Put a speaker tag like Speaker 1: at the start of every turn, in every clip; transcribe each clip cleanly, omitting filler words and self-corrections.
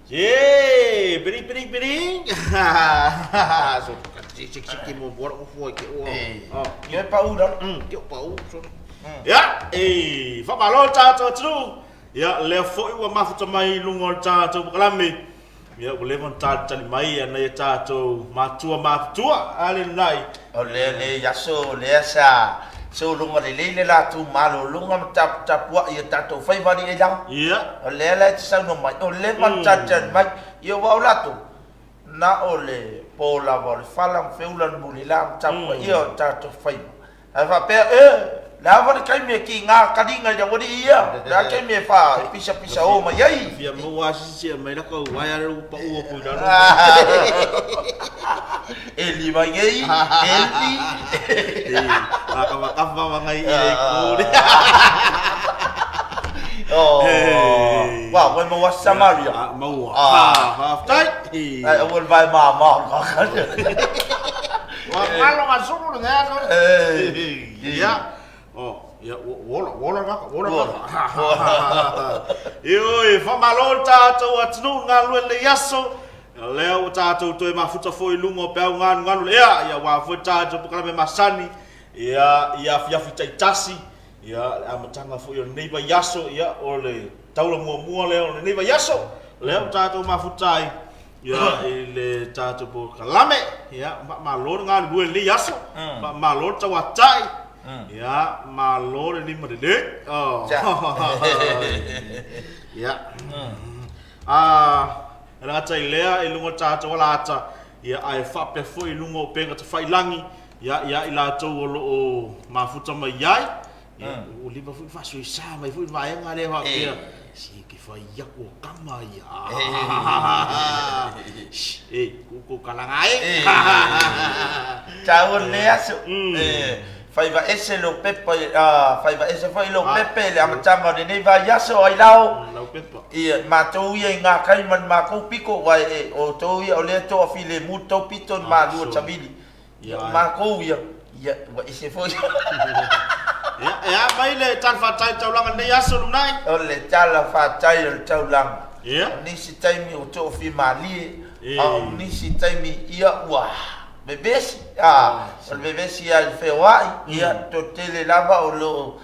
Speaker 1: Se, piring piring piring. So, sik sik mo bora ko foi ke o.
Speaker 2: Ke pa u da.
Speaker 1: Ke pa u so. Ya, e fa malo tatou atunuu. Ya, lea foi ua mafuta mai i luga o le tatou polokalame. Ia, ua leva ona talitali mai nai a tatou matua matutua, a le lumanai.
Speaker 2: O lea lenei aso, o lea sa sologa lelei le latou malologa ma taputapuai i o tatou faiva alii ailao.
Speaker 1: Ia.
Speaker 2: O lea la e te saunoa mai, o leva ona talitali mai. Ia aua o latou, na o le po lava o le fala ma feula le mulila ma tapuaia o tatou faiva. Ae faapea, E! Le a foi le taimi e kiga kaliga i le aualii ia? O le a le taimi e faapisapisao mai ai?
Speaker 1: Fia maua lava se isi e aumai laka uaea lea ua pau atu i lalo.
Speaker 2: Eli mai nei, eli.
Speaker 1: Akavakafa wangai i le kule.
Speaker 2: Oh, wa, ua maua Samaria.
Speaker 1: Maua. Faafetai.
Speaker 2: Ai, aua le vae mama.
Speaker 1: Ua malo ga sulu le ngea sulu. Ia. Oh, ia ua ola ngaka, ua ola ngaka. Ioe, faamalo le tatou atunuu i galulue i lenei aso. Lea ua tatou toe mafuta foi i luga o peau galugalu le ea, ia aua foi le tatou polokalame masani, ia, i afiafi taitasi, ia, le amataga foi o lenei vaiaso, ia, o le taula muamua lea o lenei vaiaso, lea ua tatou mafuta ai, Ia, i le tatou polokalame, ia, faamalo le galulue i lenei aso, faamalo le tauatai, ia, malo le lima lelei. Oh. Ia. Ah, e le gata i lea i luga o le tatou alaata, ia, ae faapea foi i luga o upega tafailangi, ia, ia i latou o lo o mafuta mai ai, Ia, ua leva foi faasoesa mai foi le vaega lea faapea, se ke fai aku o kama ia. E, kou kalaga e.
Speaker 2: Taua lenei aso. Faiva ese lou pepa, faiva ese foi lou pepe i le amataga o lenei vaiaso ailao.
Speaker 1: Lau pepa.
Speaker 2: Ia, matou ia i Gakai ma le makou piko, aua e, o outou ia o lea e toafilemu le tou pito i le malu o le savili. Ia, o makou ia, ia, ua ese foi.
Speaker 1: Ia, e a mai le tala faata'i o le taulaga i lenei aso lumanai?
Speaker 2: O le tala faata'i o le taulaga.
Speaker 1: Ia.
Speaker 2: O nisi taimi ua toafimalie, a o nisi taimi, ia, ua vevesi. A, o le vevesi lava i le feoai, ia, toatele lava o lo o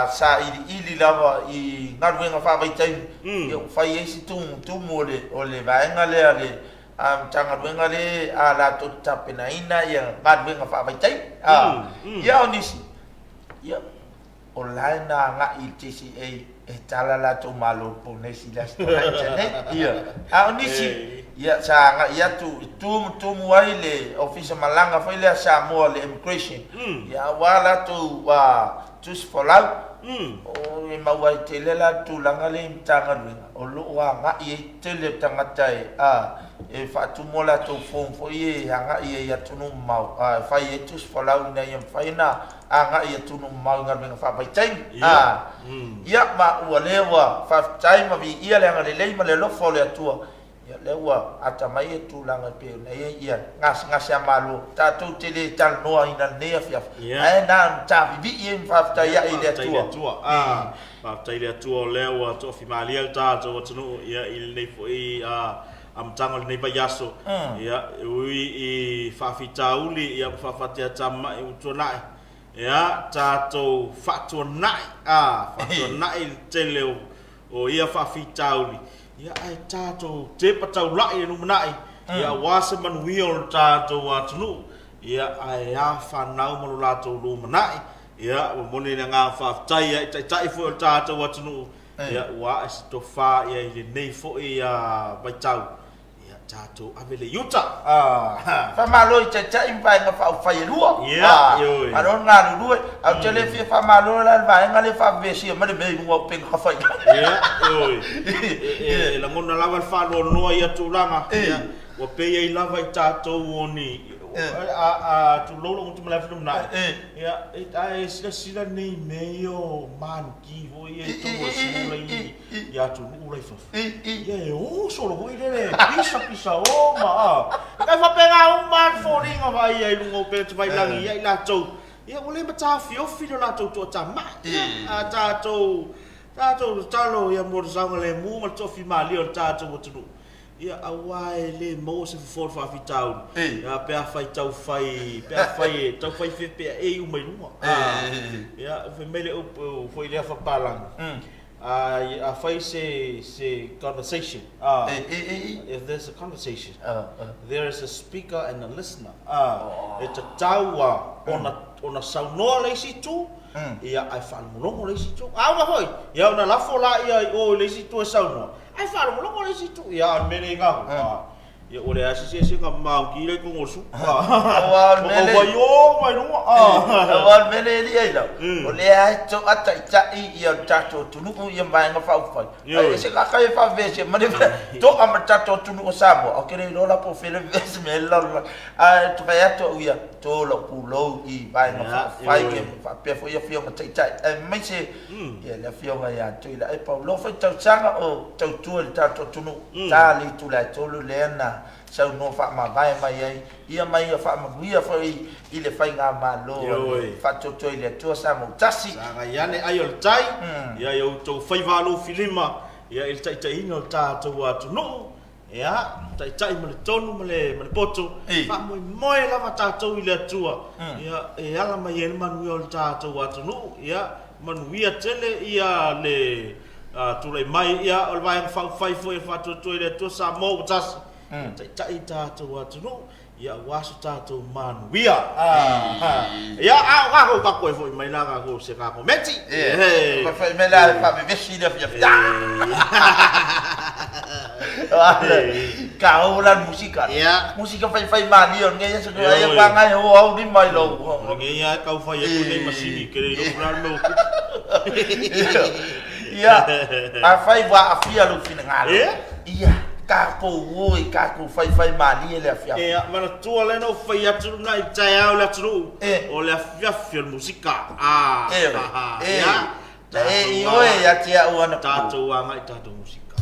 Speaker 2: sailiili lava i galuega faavaitaimi, ia, ua fai ai si tumutumu o le vaega lea a le A Matagaluega lea a latou te tapenaina ia galuega faavaitaimi. A, ia o nisi, ia, o la e na agai i le JCA e tala latou malo i le ponesi i le Aso Toonai na tea nei. Ia, a o nisi, ia, sa agai atu e tumutumu ai le Ofisa Malaga foi lea a Samoa, le Immigration, ia aua latou tusi folau. O e maua ai tele la le tulaga lea i Matagaluega o lo o agai ai tele o tagata e a e faatumu a latou form foi ia e agai ai i atunuu mamao a e fai ai tusi folau ina ia mafai ona agai i atunuu mamao i galuega faavaitaimi. A ia ma ua lea ua faafetai ma viia le agalelei ma le alofa o le Atua. Ia, lea ua atamai ia tulaga e pei ona i ai ia gasegase a Malo, tatou te le talanoaina i lenei afiafi, ae na ona tavivii ai ma faafetai ae i le Atua.
Speaker 1: Faafetai i le Atua. Faafetai i le Atua o lea ua toafimalie le tatou atunuu ia i lenei foi amataga o lenei vaiaso. Ia, e ui i faafitauli ia ma faafateatamai ua tuanai, ia tatou faatuanai, faatuanai le tele o O ia faafitauli, ia ae tatou tepa taula'i i le lumanai, ia aua se manuia o le tatou atunuu, ia ae a fanau ma lo latou lumanai, ia ua moni le agaga faafetai ia i taitai foi o le tatou atunuu, ia ua ae se tofa ia i lenei foi vaitau, Ia tatou ave le i uta.
Speaker 2: Faamalo i Taitai ma Vaega Faaupufai e lua.
Speaker 1: Ia, ioe.
Speaker 2: Malo le galulue. Ae ou te le fia faamalo la i le vaega lea e faavevesia mai le mea i luga o upega tafailagi.
Speaker 1: Ia, ioe. E lagona lava le faanoanoa i ia tulaga. Ia, ua pei ai lava i tatou o ni, a tulou lou gutu ma le afi lumanai. Ia, a e silasila nei i mea ia o maniki foi ia i totonu o le sulu i atunuu la i fafo. Ia e o solo foi lele pisa pisa o ma a. E tai faapena uma lava le foliga vaaia i luga o upega tafailagi ia i latou ia ua le mataofiofi lo latou toatamai. Ia a tatou tatou tatalo ia mo le saogalemu ma le toafimalie o le tatou atunuu. Ia, aua e le maua se fofo o le faafitauli, ia, pe afai taufai, pe afai e taufai fepeaei uma i luga. Ia, fai mai le upu foi lea faapalagi, afai se, se conversation, if there's a conversation, there is a speaker and a listener. E tatau lava ona, ona saunoa le isi itu, ia, ae faalogologo le isi itu. A uma foi, ia ona lafo laia i o i le isi itu e saunoa, Ae faalogologo le isi itu, ia a o le mea lea i gahu, ia ua leai se eseesega ma maungi lea i totonu o le suka.
Speaker 2: Aua o le mea lea.
Speaker 1: Ua io mai luga.
Speaker 2: Aua o le mea lea e alii ai lau, o lea e to'a taitai ia le tatou atunuu ia Vaega Faaupufai. Ae ese ka kai e faavevesi ma le to'a ma le tatou atunuu o Samoa, ou te le iloa la po o fea le vevesi mea le lalolagi. Ae ou te fai atu au ia, to lou pulou i Vaega Faaupufai faapea foi afioga taitai aemaise Ia le Afioga ia Tuilaepa o lo o faitausaga o tautua i le tatou atunuu, ta le itula e tolu lea na saunoa faamavae mai ai, ia ma ia faamanuia foi i le Faigamalo a le Faatuatua i le Atua Samoa ua Tasi.
Speaker 1: Sagai ane ai o le tai, ia i outou faiva alofilima ia i le taitaiina o le tatou atunuu, Ia, taitai ma le tonu ma le, ma le poto, faamoemoe lava tatou i le Atua, ia, e ala mai ai le manuia o le tatou atunuu, ia, manuia tele ia le tulai mai ia o le Vaega Faaupufai foi e Faatuatua i le Atua Samoa ua tasi, ia taitai le tatou atunuu, ia aua so tatou manuia. Ia, a o tatou tatou e foi mai la tatou se tatou meti.
Speaker 2: Ia, foi mai la faavevesi le afiafi. Ka o la musika. Musika fai fai malie o lenei aso ai e whangai o au lima i lou.
Speaker 1: O lenei lava e tau fai atu nei masini ke le iloa po o le a le mea ua tupu.
Speaker 2: Ia, afai ua aafia lou finagalo. Ia, tatou o i tatou faifaimalie le afiafi.
Speaker 1: Ia, manatua lea na ou fai atu lena i le taeao i le atunuu, o le afiafi o le musika. Ia,
Speaker 2: E i oe ia te au anapo.
Speaker 1: Tatou agai i tatou musika.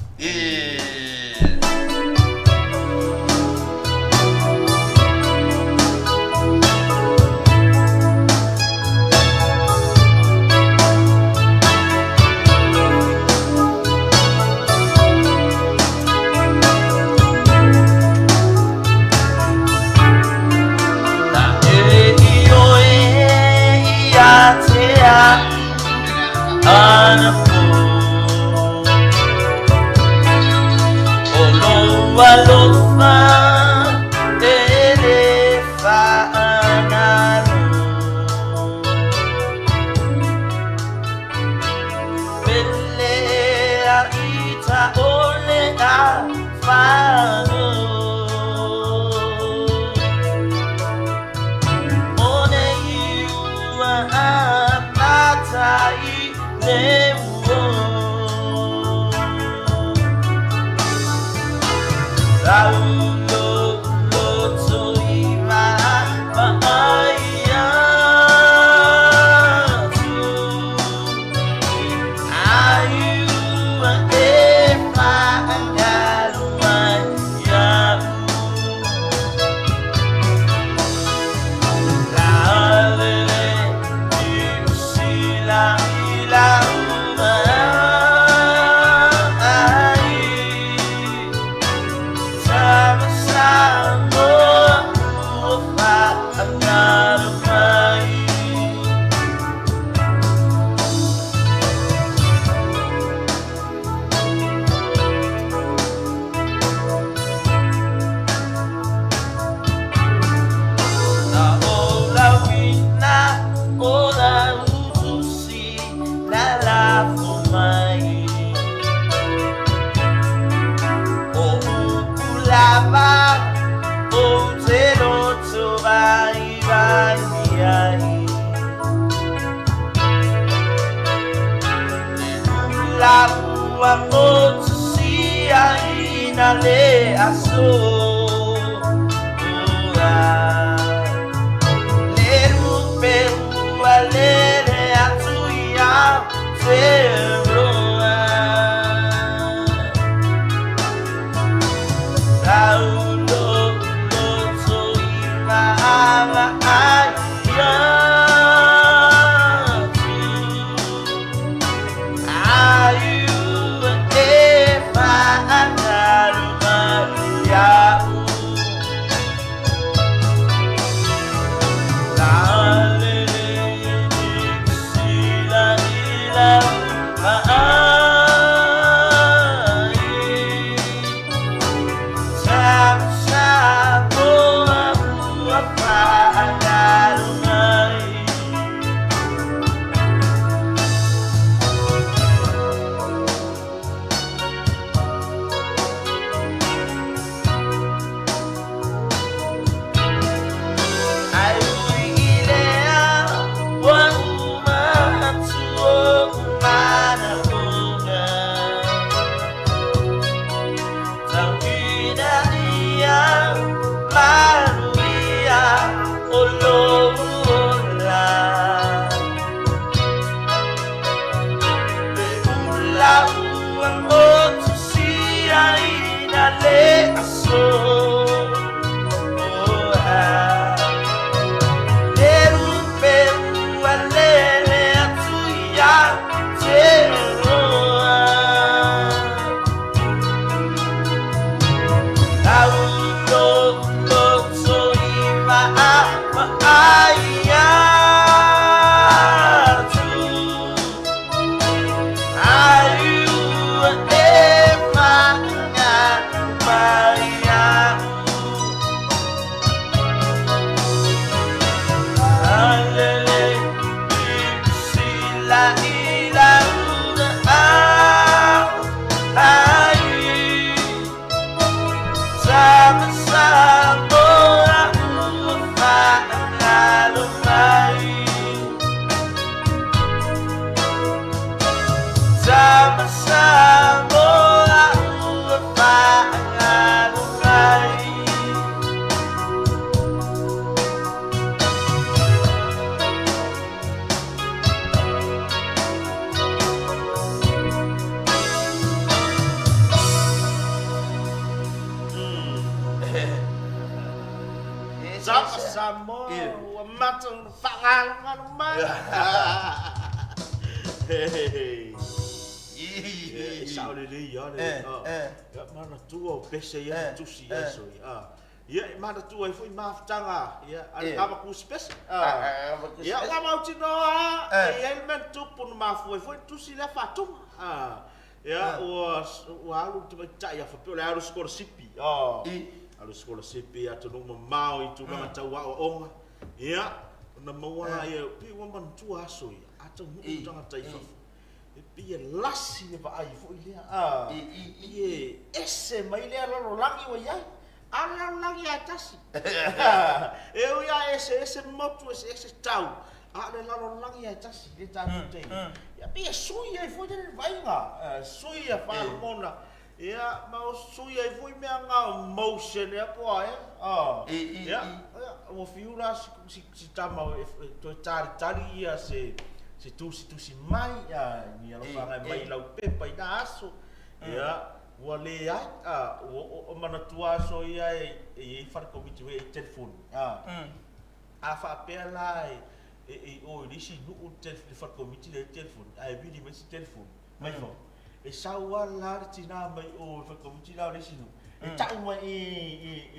Speaker 1: Tama Samoa ua matou faagalogalo mai. E sao lelei lava le manatua o pese ia na tusi i aso ia. Ia, e manatua ai foi mafutaga a le Kavaku Special. Ia, ua mautinoa lava, e i ai le mea na tupu na mafua ai foi ona tusi lea faatuga. Ia, ua alu le tamaitai a faapea o le alu sikolasipi. Alu sikolasipi i atunuu mamao i tulaga tau aoaoga. Ia, ona maua lea, pei ua manatua aso ia, a taunuu le tagata i fafo, E pei e lasi le vaai foi lea, a, pei e ese mai lea lalolagi ua i ai, a o le lalolagi lava e tasi. E ui lava e eseese motu, eseese tau, a o le lalolagi lava e tasi lea tatou te i ai. Ia pei e sui ai foi lea le vaaiga, sui ia faalogona, ia ma sui ai foi mea na o motion ea po o a ea. Ia, ua fiu la si tama e toe talitali ia se tusitusi mai, ni alofaga e mai i lau pepa i na aso. Ia, ua leai, ua manatua aso ia e i ai fale komiti foi ia e i ai telefoni. A faapea la e i o i le isi nuu le fale komiti lea e i ai telefoni, ae vili mai se telefoni mai fafo, E sau lava la le tina mai o i fale komiti la o le isi nuu, e tau mai i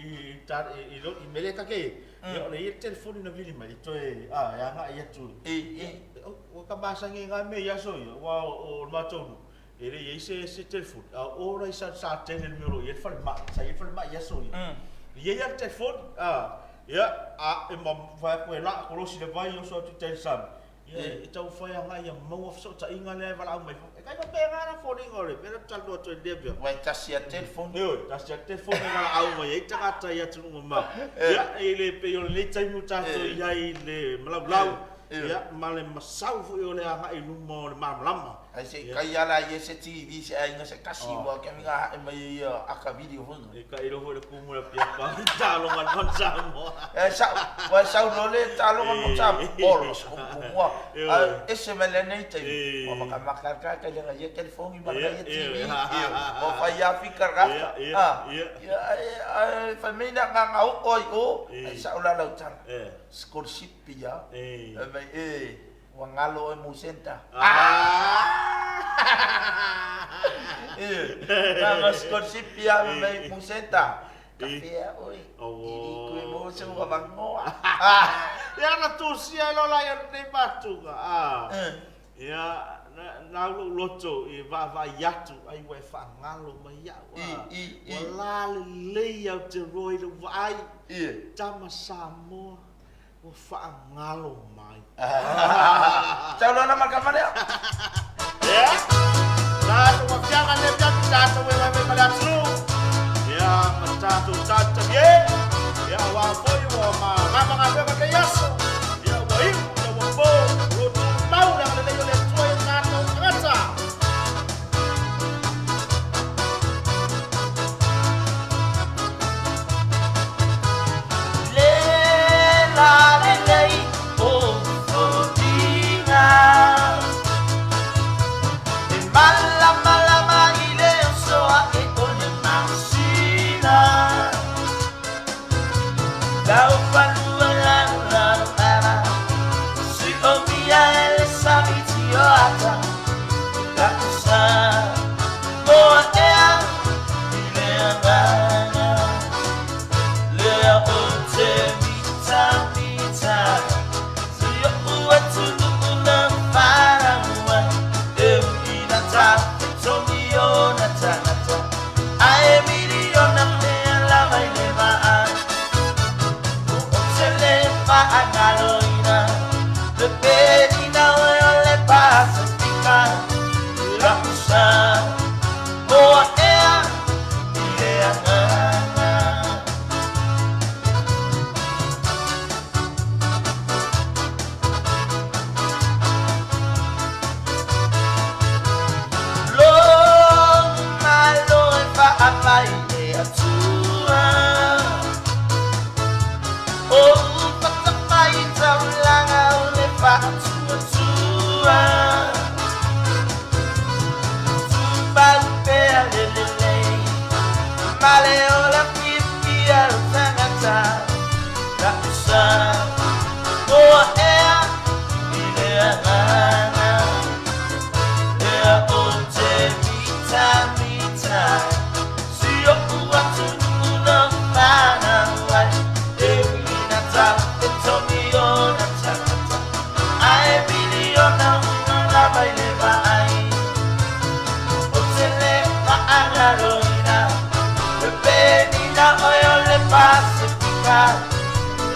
Speaker 1: i i mea lea ta te i ai, o lea e i ai le telefoni na vili mai e toe e agai atu i. Ua ta masani ai i na mea i aso ia, aua o le matou nuu, e le i i ai se telefoni, a o la i Satele i le mea o lo o i ai le falemai, sa i ai le falemai i aso ia, e i ai lava le telefoni, ia, a e fai atu e laa kolosi le vai oso atu i tai i le sami, Ia, e taumafai agai ia maua fesootaiga lea e valaau mai fafo. E tai faapena la foliga o le mea lea ou te talanoa atu ai i lenei afiafi.
Speaker 2: Ua e tasi a telefoni.
Speaker 1: Ioe, tasi a telefoni e valaau mai ai tagata i atunuu mamao. Ia, e le pei o lenei taimi ua tatou i ai i le malaulau, ia, ma le masau foi o le agai i luma o le malamalama.
Speaker 2: Ai se i kai ala ai e se TV se aiga se tasi ua ke minga hae mai ia aka video foi.
Speaker 1: E kai lo foi le kumu la pia pa taloga le manu Samoa.
Speaker 2: E sa ua sau lo le taloga mo sa polo se kumu a ese mai le nei taimi. Ua maka maka ka ka le ia telefoni ma ka ia TV. Ua fai a fika ka. Ia ai fai mai na nga nga o oi o ai sa ula lau tala. Scholarship ia. Mai e Ua galo oe Musenta. Na scholarship ia mai Musenta. Ka fea oe. Ili koe mo se ua vangoa.
Speaker 1: Ia na tusia ai loa la ia lenei matuga. Ia na au lou loto i vaavaai atu ai ua e faagalo mai ia'u. Ua lalelei au te roa i lou vaai. Tama Samoa. Ua faagalo mai.
Speaker 2: Tau loa ma kama lea.
Speaker 1: Ia. Tatou afiaga le afiafi tatou e vaivai ma le atunuu. Ia, ma tatou talitali e. Ia, aua foi ua mama galuega lenei aso. Ia, ua iu, ia ua po. O lo o tumau le agalelei o le Atua i o tatou tagata.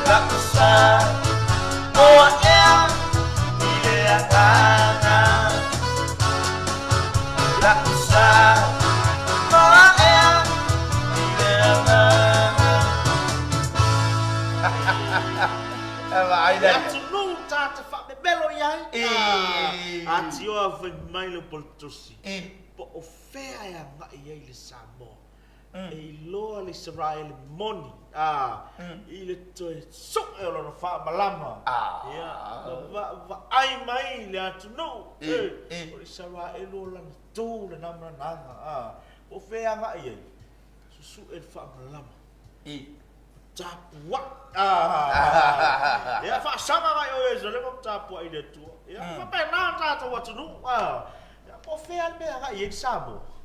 Speaker 2: La'u sa Moa ea i le agaga La'u sa Moa ea i le agaga. E vaai
Speaker 1: Le atunuu ta te faamemelo i ai. Atioa fai mai le Politosi. Po o fea e agai ai le Samoa. E iloa le Isaraele moni, a, i le toe su'e o lona faamalama, ia, ma vaavaai mai le atunuu, e, o le Isaraelu o lana tu lena ma lana aga, a, po o fea e agai ai, susu'e le faamalama, tapua'i, a, ia, faasaga agai oe Ierusalema ma tapua'i i le Atua. Ia, faapena le tatou atunuu, a, ia, po o fea le mea e agai i ai le Samoa.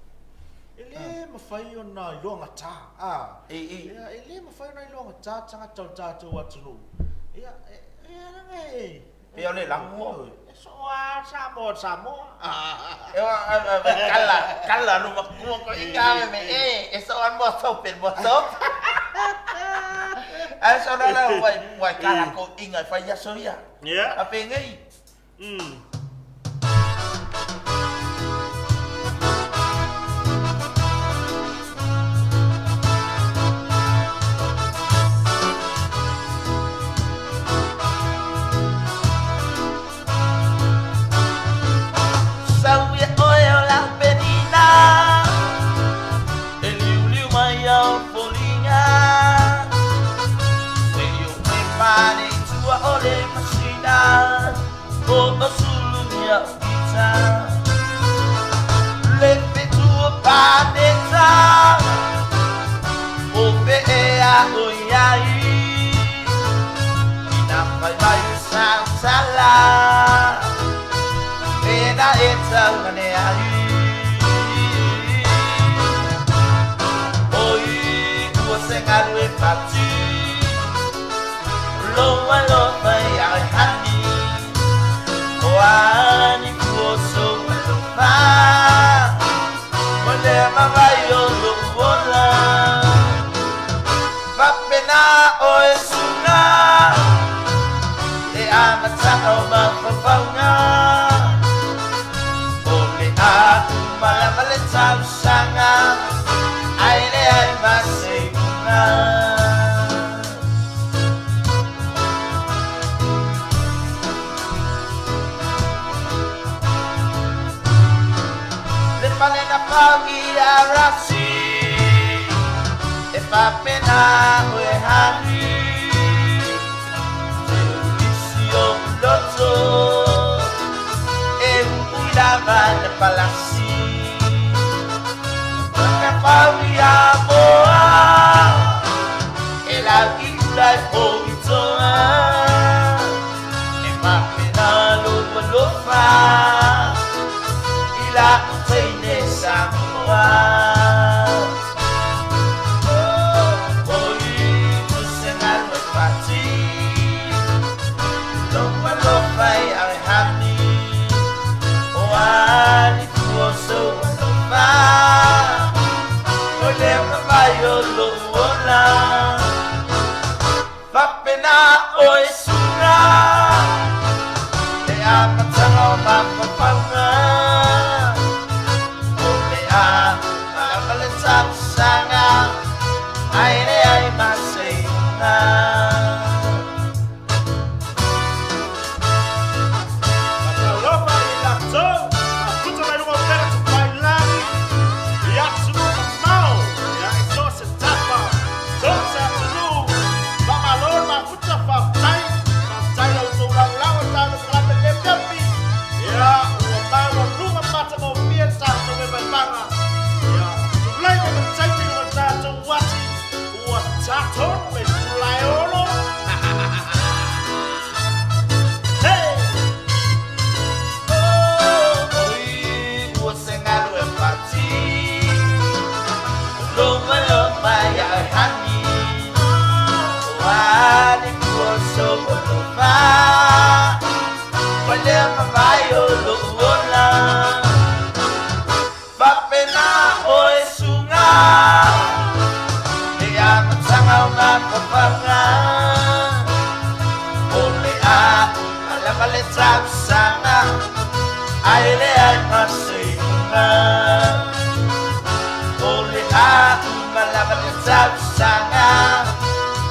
Speaker 1: E le mafai ona iloagata, a, ia, e le mafai ona iloagata tagata o le tatou atunuu. Ia, e, leaga e,
Speaker 2: Pei o le lagu.
Speaker 1: E soo lava Samoa o Samoa.
Speaker 2: E kala, kala lu makua ko inga me e, e so an mo sope mo sope. Ai so na la wai wai kala ko inga fai ya so ya.
Speaker 1: Yeah.
Speaker 2: A pe ngai. Sau ia oe o lau penina, e liuliu mai au foliga. E iu mai pane i tua o le masina, o o sulu ia o pita. Le fetua paneta, o pe ea o iai. Ina fai mai o sautala, pena e taugane ai. Oi, ua se galu e fatu, lo alofa ia e hani. O ani kua so alofa, o le mawai o lo ola. Fapena o e sunga, e amataga o mafafauga. O le atu malama le tausaga, ai le ai maseiuga. Le palena pau i arasi, e fapena o e hani. Te isi o loto, e ui lava le palasi. Na pau i a moa, e lau i ula e po i toa. E fapena lo alofa, i la uteine Samoa. Oi, ua se galu e fati, lou alofa ia e hani. O ani fua o sou alofa, o le mavai o lou ola. Fapena o e suga, e amataga o mafafauga. O le a malama le tausaga, ai le ai maseiuga.
Speaker 1: Faatalofa i latou, mafuta mai luga o upega tafailagi i atunuu mamao, ia, i so o se tafa, so o se atunuu. Faamalo le mafuta, faafetai, faafetai i la outou lagolago i tatou kalame lenei afiafi. Ia, ua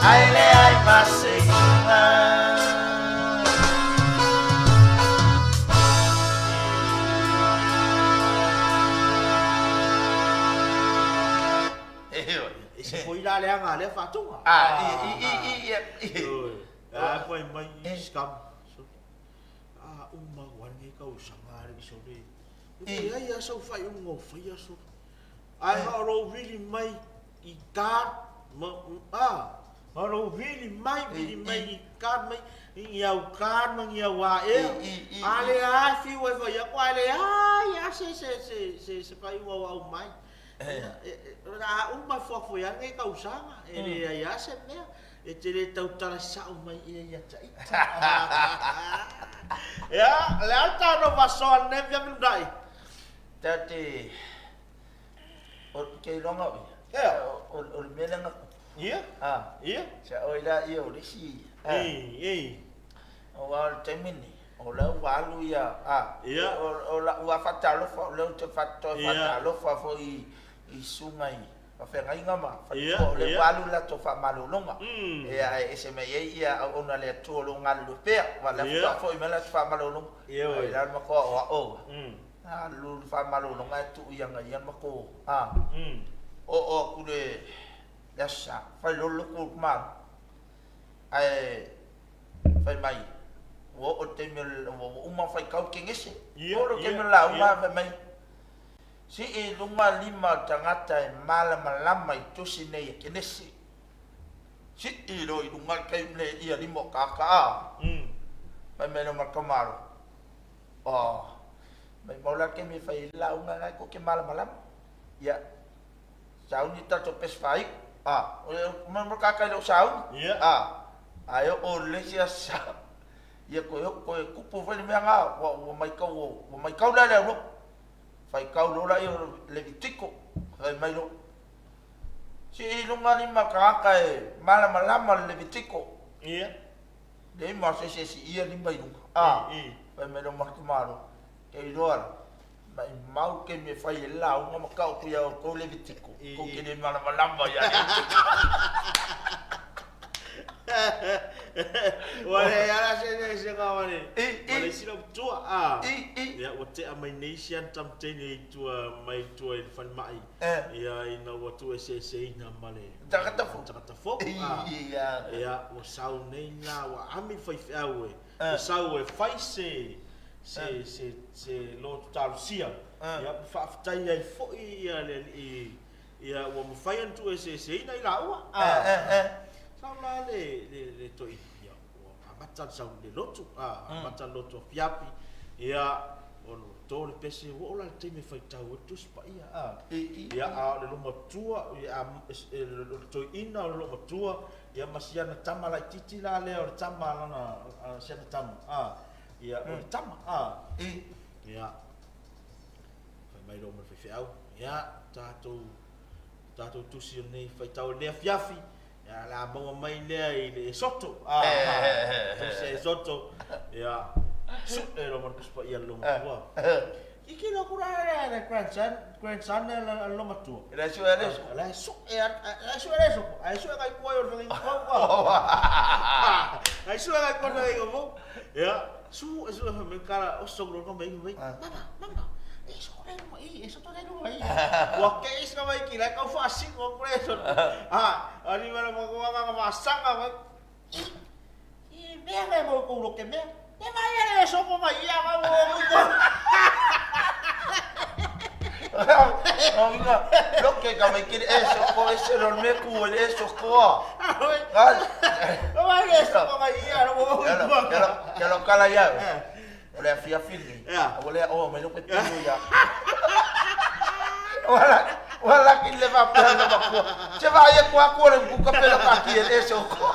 Speaker 2: Ae leai ma se iuga.
Speaker 1: E se foi la leaga a lea faatuga.
Speaker 2: A, i, i, i, i, i.
Speaker 1: A, fai mai, scam. A, uma ua nei tausaga a le sole. E ai a sau faaiuga o faia sole. Ae na o lou vili mai i card ma a na o lou vili mai vili mai i card mai i au card ma ni au aea a lea lava e fiu e fai atu ae leai lava se se se se se faaiuga ua aumai. O le a uma e fuafua ai lenei tausaga e leai lava se mea e te le tautala sao mai ea ia te ita. Ia, o le a le tatou faasoa i lenei afiafi Lunai?
Speaker 2: Ta te O ke iloga o ia. O le mea lea na tupu.
Speaker 1: Ia.
Speaker 2: A.
Speaker 1: Ia.
Speaker 2: Sa oi la ia o le isi.
Speaker 1: Ei, ei.
Speaker 2: Aua o le taimi lenei, o lea ua alu ia, a.
Speaker 1: Ia.
Speaker 2: O lau lava faatalofa, o lea ou te toe faatalofa foi i susuga i faafeagaiga ma faletua, o lea ua alu le latou faamalologa. Ia, ae ese mai ai ia auauna a le Atua o lo o galulue pea, aua o lea faatoa foi mai le latou faamalologa. Ai la le matou aoao. Alu le faamalologa ae tuu ia ia le matou a oo atu le le Aso Sa fai loa le lotu o le tamaloa ae fai mai ua oo le taimi ua uma ona faitau le Kenese oo le taimi o le lauga fai mai sii i luga lima o le tagata e malamalama i tusi nei a Kenese sii loa i luga le taimi le ia lima o tagata a fai mai loa ma le tamaloa Oh, maimau la le taimi e fai ai le lauga lena tou te malamalama. Ia, sauni le tatou pesi faaiu. Ah, o le mea mo tata e le o sauni.
Speaker 1: Ia.
Speaker 2: Ah, ae oo i le isi aso sa, ia toe oo, toe tupu foi le mea na, ua, ua maitau, ua maitau la le au loa. Faitau loa lea o Levitiko, fai mai loa, Sii i luga lima tagata e malamalama le Levitiko.
Speaker 1: Ia.
Speaker 2: Leai ma se isi e siia lima i luga. A, fai mai loa ma le tamaloa, Ke iloa la, maimau taimi e fai ai le lauga ma tau atu ia outou Levitiko, tou te le malamalama ia Levitiko.
Speaker 1: Ua leai lava la se eseesega ma le isi lautua. A, ia ua tea mai nei si ana tamateine i tua mai tua i le falemai. Ia ina ua tuueseeseina ma le
Speaker 2: tagata fou.
Speaker 1: Tagata fou. Ia ua sau nei la ua ami le faifeau e ua sau e fai se se se se lotu talosia. Ia ma faafetai ai foi ia le alii ia ua mafai ona tuueseeseina i laua. Sau la le le le toeaina ia ua amata le sau le lotu, amata le lotu afiafi, ia ona ua to le pese, ua oo la i le taimi e faitau ai le Tusi Paia, a. Ia, a o le loomatua, o le toeaina o le loomatua, ia ma si ana tama laitiiti la lea o le tama a lana, si ana tama, a, ia, o le tama, a. Ia, fai mai loa ma le faifeau, ia, tatou, tatou tusi o lenei faitau i lenei afiafi, Ia, o le a maua mai lea i le Esoto. Ah, tusi Esoto. Ia, sue loa ma le Tusi Paia a le loomatua. Kikilo aku la le grandson, grandson a le loomatua.
Speaker 2: La e sue a le
Speaker 1: La e sue la e sue le Esoto. Ae sue kai kua i o le whangai kau. Ai sue kai kua i o le Ia, sue sue me kara o so lo mai mai. Mama, mama. E so le luma i, e soto le luma i. Ua ke isi ka mai ki lai kau whaasingo ku le soto. Ha, ani mara mo ko nga whaasanga mai. I, i mea me mo ko lo ke mea. E mai ele e sopo mai ia ma mo mo ko.
Speaker 2: No inga, lo ke ka mai kiri e soko e se lo me ku e soko a. Gal.
Speaker 1: O mai e sopo mai ia lo mo ko.
Speaker 2: Ke lo kala ia. O le afiafi lenei, ua le aoa mai lou pepelo ia. Ua laki le faapea na makua. Se vaai atu aku o le buka pelo kaki e le soko.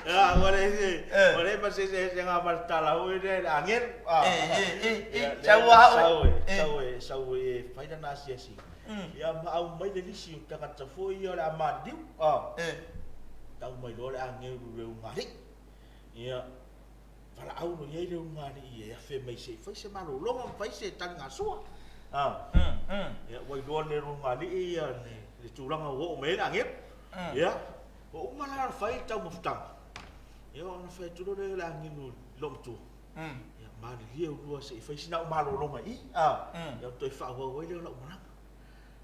Speaker 1: Ua le ua le ma se se se nga ma tala hui le angel.
Speaker 2: Sau
Speaker 1: au. Sau e sau e fai lana asiasi. Ia ma au mai le lisi o tagata foi ia o le a maliu. Tau mai loa le agelu le ugali'i. Ia, valaau loa i ai le ulugalii e afe mai se i fai se malologa ma fai se taligasua. Ia, ua iloa le ulugalii ia le tulaga ua oo mai ai le agelu. Ia, ua uma la ona fai le taumafataga, ia ona fai atu loa lea o le agelu i loomatua, ia malilie ulua se i fai sina au malologa i i, ia ona toe faaauau ai lea o lau malaga.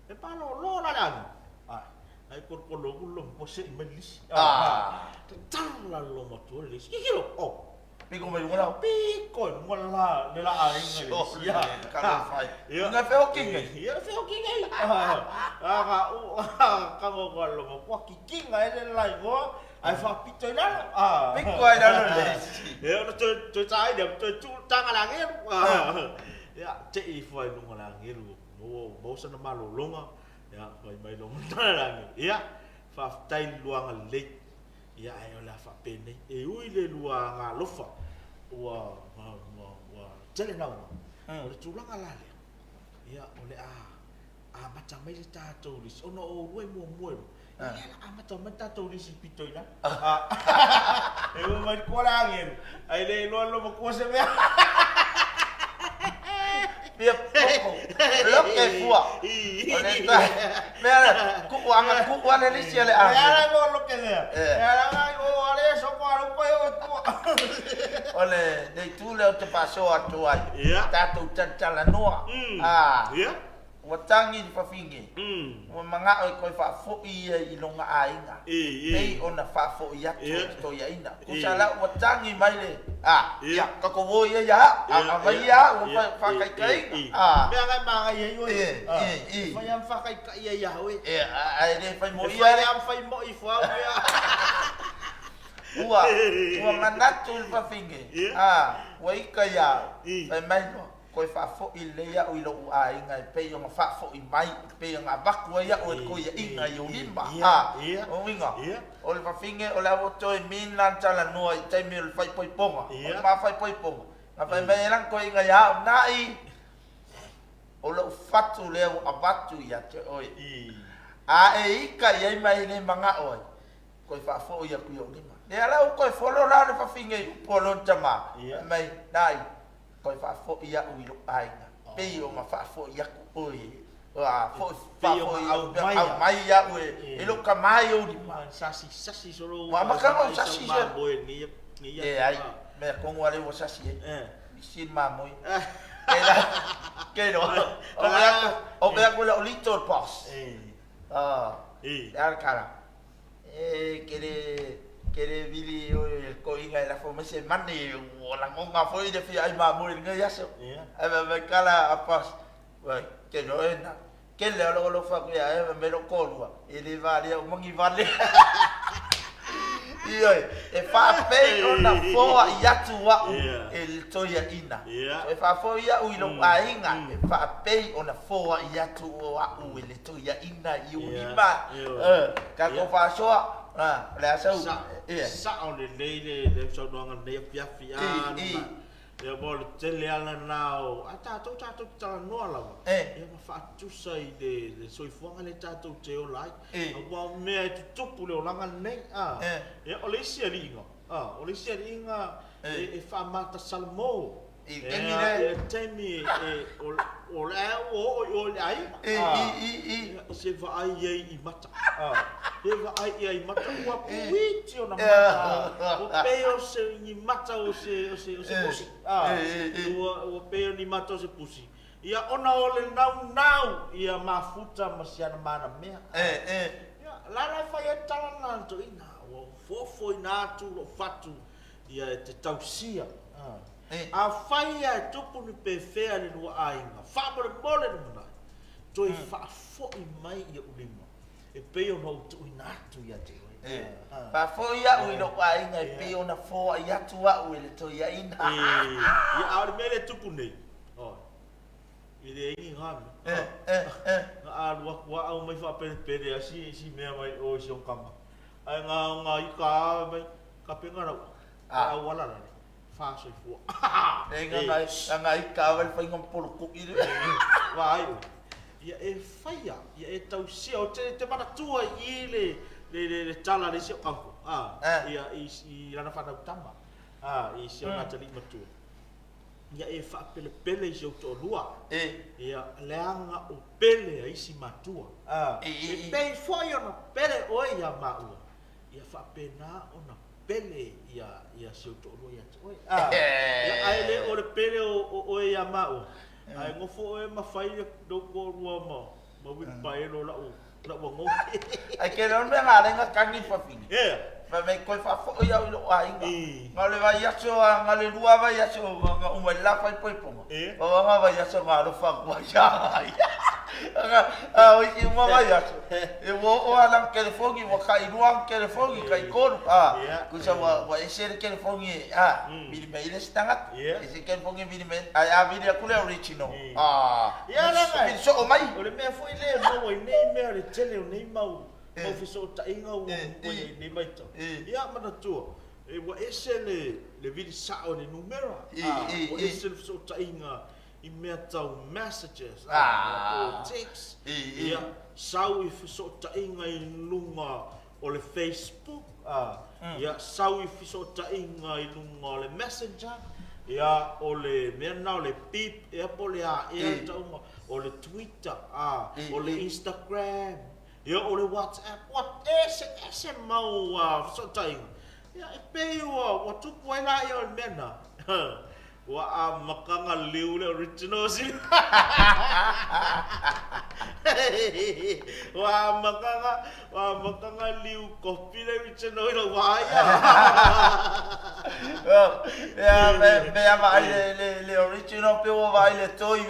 Speaker 1: E malolo la le agelu, ae kolokolo atu le loomatua sei mai le lisi. Tatalo la le loomatua le lisi, kikilo, oh.
Speaker 2: Piko mai luga lau.
Speaker 1: Piko i luga la le la aiga i le lisi.
Speaker 2: Ia. Nga feoki ngai.
Speaker 1: Ia feoki ngai. Aga u kango ko lo mo kwa kikinga ele la igoa ai faapito i lalo.
Speaker 2: Piko ai lalo le lisi.
Speaker 1: Ia ona toe toe tai le toe tu tanga la ngelu. Ia te i fua i luga la ngelu. Mo mo sana malologa. Ia fai mai lo tala la ngelu. Ia faafetai i le luaga lelei. Ia ae o le a faapenei, e ui le lua agaalofa ua, ua, ua, ua tele nauna, o le tulaga la lea, ia o le a amata mai le tatou lisi, ona o oulua e muamua i luga, ia lea la amata mai le tatou lisi pito i lalo. E ua mai koa le agelu, ai le iloa le matua se mea.
Speaker 2: Pia poko. Loke fua. O le ta. Mea le kuku anga kuku ale lisi ale
Speaker 1: a. Mea le mo loke mea. Mea la ngai o ale so ko alu ko o tua.
Speaker 2: O le le itu lea ou te faasoa atu ai. Tatou talatalanoa. Ah. Ua tagi le fafine, ua manao e toe faafoi ia i lona aiga, pei ona faafoi atu e le toeaina. Tusa la ua tagi mai le, a, ia, tatou o ia ia au, a, aumai ia au ua faataitaiga, a.
Speaker 1: Mea na e magaia ai oe, e fai lava ma faataitai ai ia oe.
Speaker 2: Ae le fai moi
Speaker 1: ia. E fai lava ma fai moi ifo au mea.
Speaker 2: Ua, ua manatu le fafine, a, ua ita ia au, fai mai loa. Toe faafoi lelei au i lou aiga e pei ona faafoi mai, e pei ona avatu ai au e le toeaina i ou lima. A, o uiga, o le fafine o le a ua toe mina le talanoa i taimi o le faaipoipoga. O le ma faaipoipoga, na fai mai ai lana toeaina ia au, Nai, o lou fatu lea ua avatu ia te oe, a e ita i ai ma e le manao ai, Toe faafoi atu i ou lima. Lea la ua toe folo la le fafine i upu a lona tama, fai mai, Nai, toe faafoi au i lou aiga, pei ona faafoi atu oe, ua foi, aumai au e lou tama i ou lima.
Speaker 1: Sasi, sasi solo.
Speaker 2: Ua amata ona sasi se. Leai, mea tonu lava lea ua sasi ai. Misi le mamoe. Kei la, kei loa. O mea aku lau little boss. Le a le tala. E ke le ke le vili o le koiga e lafo mai se mane ua lagona foi le fia ai mamoe i lenei aso. Ae fai mai kala a pas ke loa e na ke le alo alofa atu ia e fai mai lou toalua e le valea uma ni vale. Ioe, e faapei ona foai atu au e le toeaina. E faafoi au i lou aiga e faapei ona foai atu au e le toeaina i ou lima. Tatou faasoa, o le a sau.
Speaker 1: Sao lelei le saunoaga i lenei afiafi. Ia mo le tele lava lena o, a tatou tatou te talanoa lava, ia ma faatusa i le soifuaga lea tatou te ola ai. Aua o mea e tutupu i le olaga lenei. Ia o le isi aliiga, o le isi aliiga e faamatasalamo
Speaker 2: I le taimi lea.
Speaker 1: I le taimi o lea ua oo i o i le aiga. I se vaai i ai i mata. Se vaai i ai i mata ua puiti ona mata. Ua pei o se ni mata o se pusi. Ua pei o ni mata o se pusi. Ia ona o le naunau ia mafuta ma si ana manamea. Ia, la la e fai ai le tala lena a le toeaina, ua fofoina atu lou fatu ia e te tausia. Afai lava e tupu ni pefea i le lua aiga, faamolemole lumanai, toe faafoi mai i ou lima, e pei ona ou tuuina atu ia te oe.
Speaker 2: Faafoi au i lou aiga e pei ona foai atu au e le toeaina.
Speaker 1: Ia, a o le mea lea e tupu nei, e leai ni na mea. Na alu atu lava aumai faapelepele lava si mea mai o i si ona tama. Ae na ona ita lava mai, kapena lau, le auala la le. Fa soifua.
Speaker 2: E nga ita lava le faiga ma polokui le.
Speaker 1: Vaai oe. Ia e faia, ia e tausia, o te, te manatua i le, le, le, le tala a le isi o kanko, a, ia, i, i lana fanau tama, a, i si ona atalii matua. Ia e faapelepele i si ou toalua.
Speaker 2: E.
Speaker 1: Ia, leaga o pele a isi matua. A,
Speaker 2: E, e,
Speaker 1: e
Speaker 2: e.
Speaker 1: pei foi ona pele oe ia maua, ia faapena ona pele ia, ia si ou toalua ia te oe. A, ia, ae le o le pele o, o oe ia maua, ae gofo oe ma fai le lou toalua ma, ma uilipaelo lau, lau agoa.
Speaker 2: Ae ke le mea nga lenga kagi fafine.
Speaker 1: Ea.
Speaker 2: Fai mai koe faafo'i au i lo'u aiga.
Speaker 1: I.
Speaker 2: Na o le vaiaso a na le lua vaiaso na uma i le la faaipoipoga.
Speaker 1: E.
Speaker 2: Pau lava na vaiaso na alofa atu ai ia ia. A o isi uma vaiaso, e ua oo lava lana telefoni, ua tailua ana telefoni, taitolu, a tusa ua ua ese le telefoni e a vili mai ai le isi tagata, ese le telefoni e vili mai ai, ae a vili atu le original, a
Speaker 1: Ia leaga
Speaker 2: vili soo mai.
Speaker 1: O le mea foi lea e maua i nei mea le tele o nei mau mau fesootaiga ua ua i ai nei vaitau. Ia manatua, e ua ese le le vili sao i le numera, a ua ese le fesootaiga i mea tau messages, a po o text, ia sau i fesootaiga i luga o le Facebook, a ia sau i fesootaiga i luga o le Messenger, ia o le mea lena o le beep ea po o le a ea le tauga, o le Twitter, a o le Instagram, ia o le WhatsApp, ua eseese mau fesootaiga. Ia e pei ua ua tupu ai laia o le mea lena. Ua amata ona liu le original sili. Ua amata ona, ua amata ona liu kopi le original i lou wā ia.
Speaker 2: Ia, me, me a vaai le, le, le original pe ua vaai le toi.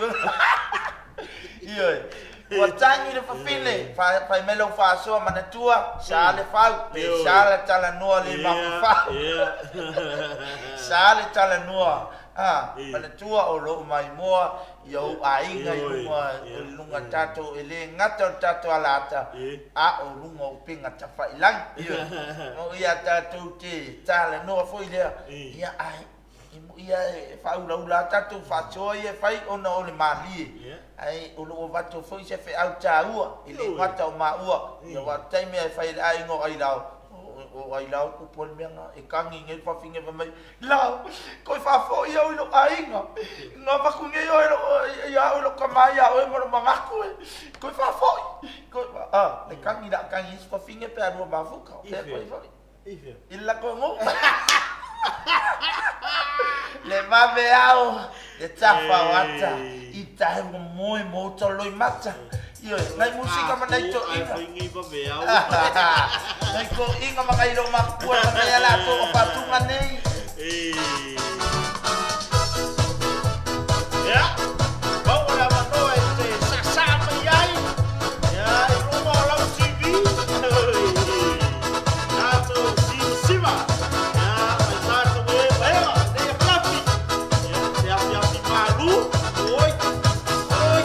Speaker 2: Ioe. Ua tagi le fafine, fai mai lau faasoa manatua, sa le fau, pe sa le talanoa le mafaufau. Sa le talanoa, a, manatua o lou maimoa i ou aiga i luga o le luga tatou e le gata o le tatou alaata, a o luga o upega tafailagi. Ioe. Mo ia tatou te talanoa foi lea, ia ae E moi lava e faaulaula a tatou faasoa ia e fai ona o le malie, ae o lo o avatu foi se feau taua e le gata o maua, aua o le taimi lava e fai ai le aiga o Ailao, o Ailao tupu ai le mea lena, e tagi nei le fafine fai mai, Lao, toe faafoi au i lou aiga, na avatu nei oe ia au e lou tama ia oe ma lou manatu e, toe faafoi, toe, a, e tagi la tagi isi fafine pe a lua mafuta, o fea toe foi. I le latou nuu. Le vave ao, le tafa o ata, i tae ua moe mo uta o Loimata. Ioe, nai musika ma nai toeaiga. Nai toeaiga ma nai loomatua ma nai a latou o faatuga nei.
Speaker 1: Ia, maua le avanoa e te saasaa mai ai, ia, i luma o lau TV. Tatou simasima, ia, mai tatou e vaega nei afiafi. Ia, te afiafi malu, oi, oi.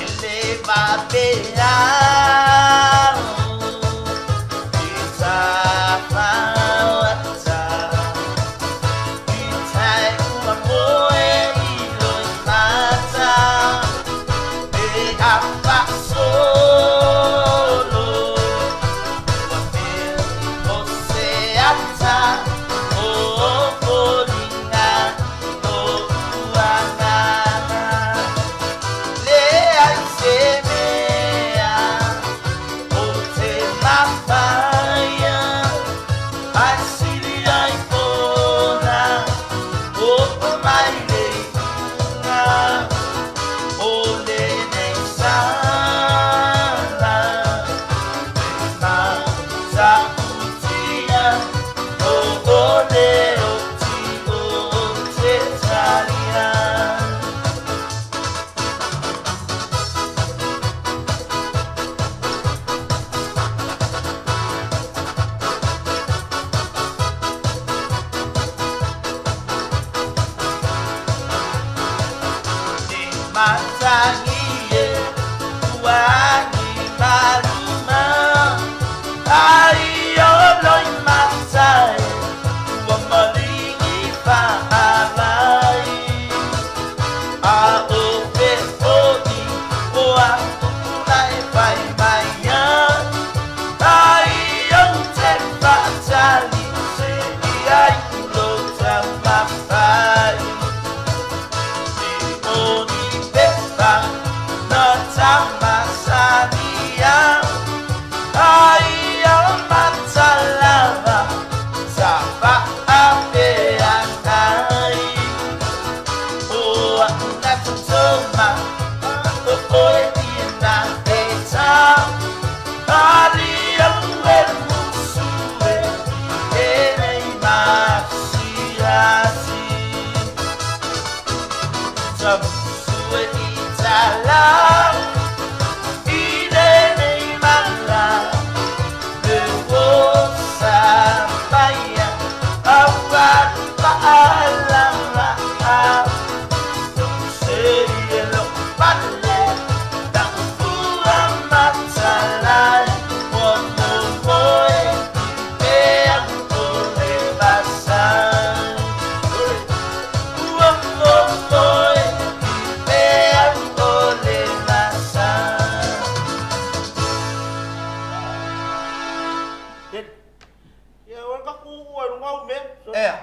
Speaker 2: E le vave ao i tafa o ata.
Speaker 1: uu ai luga au mea.
Speaker 2: Ea.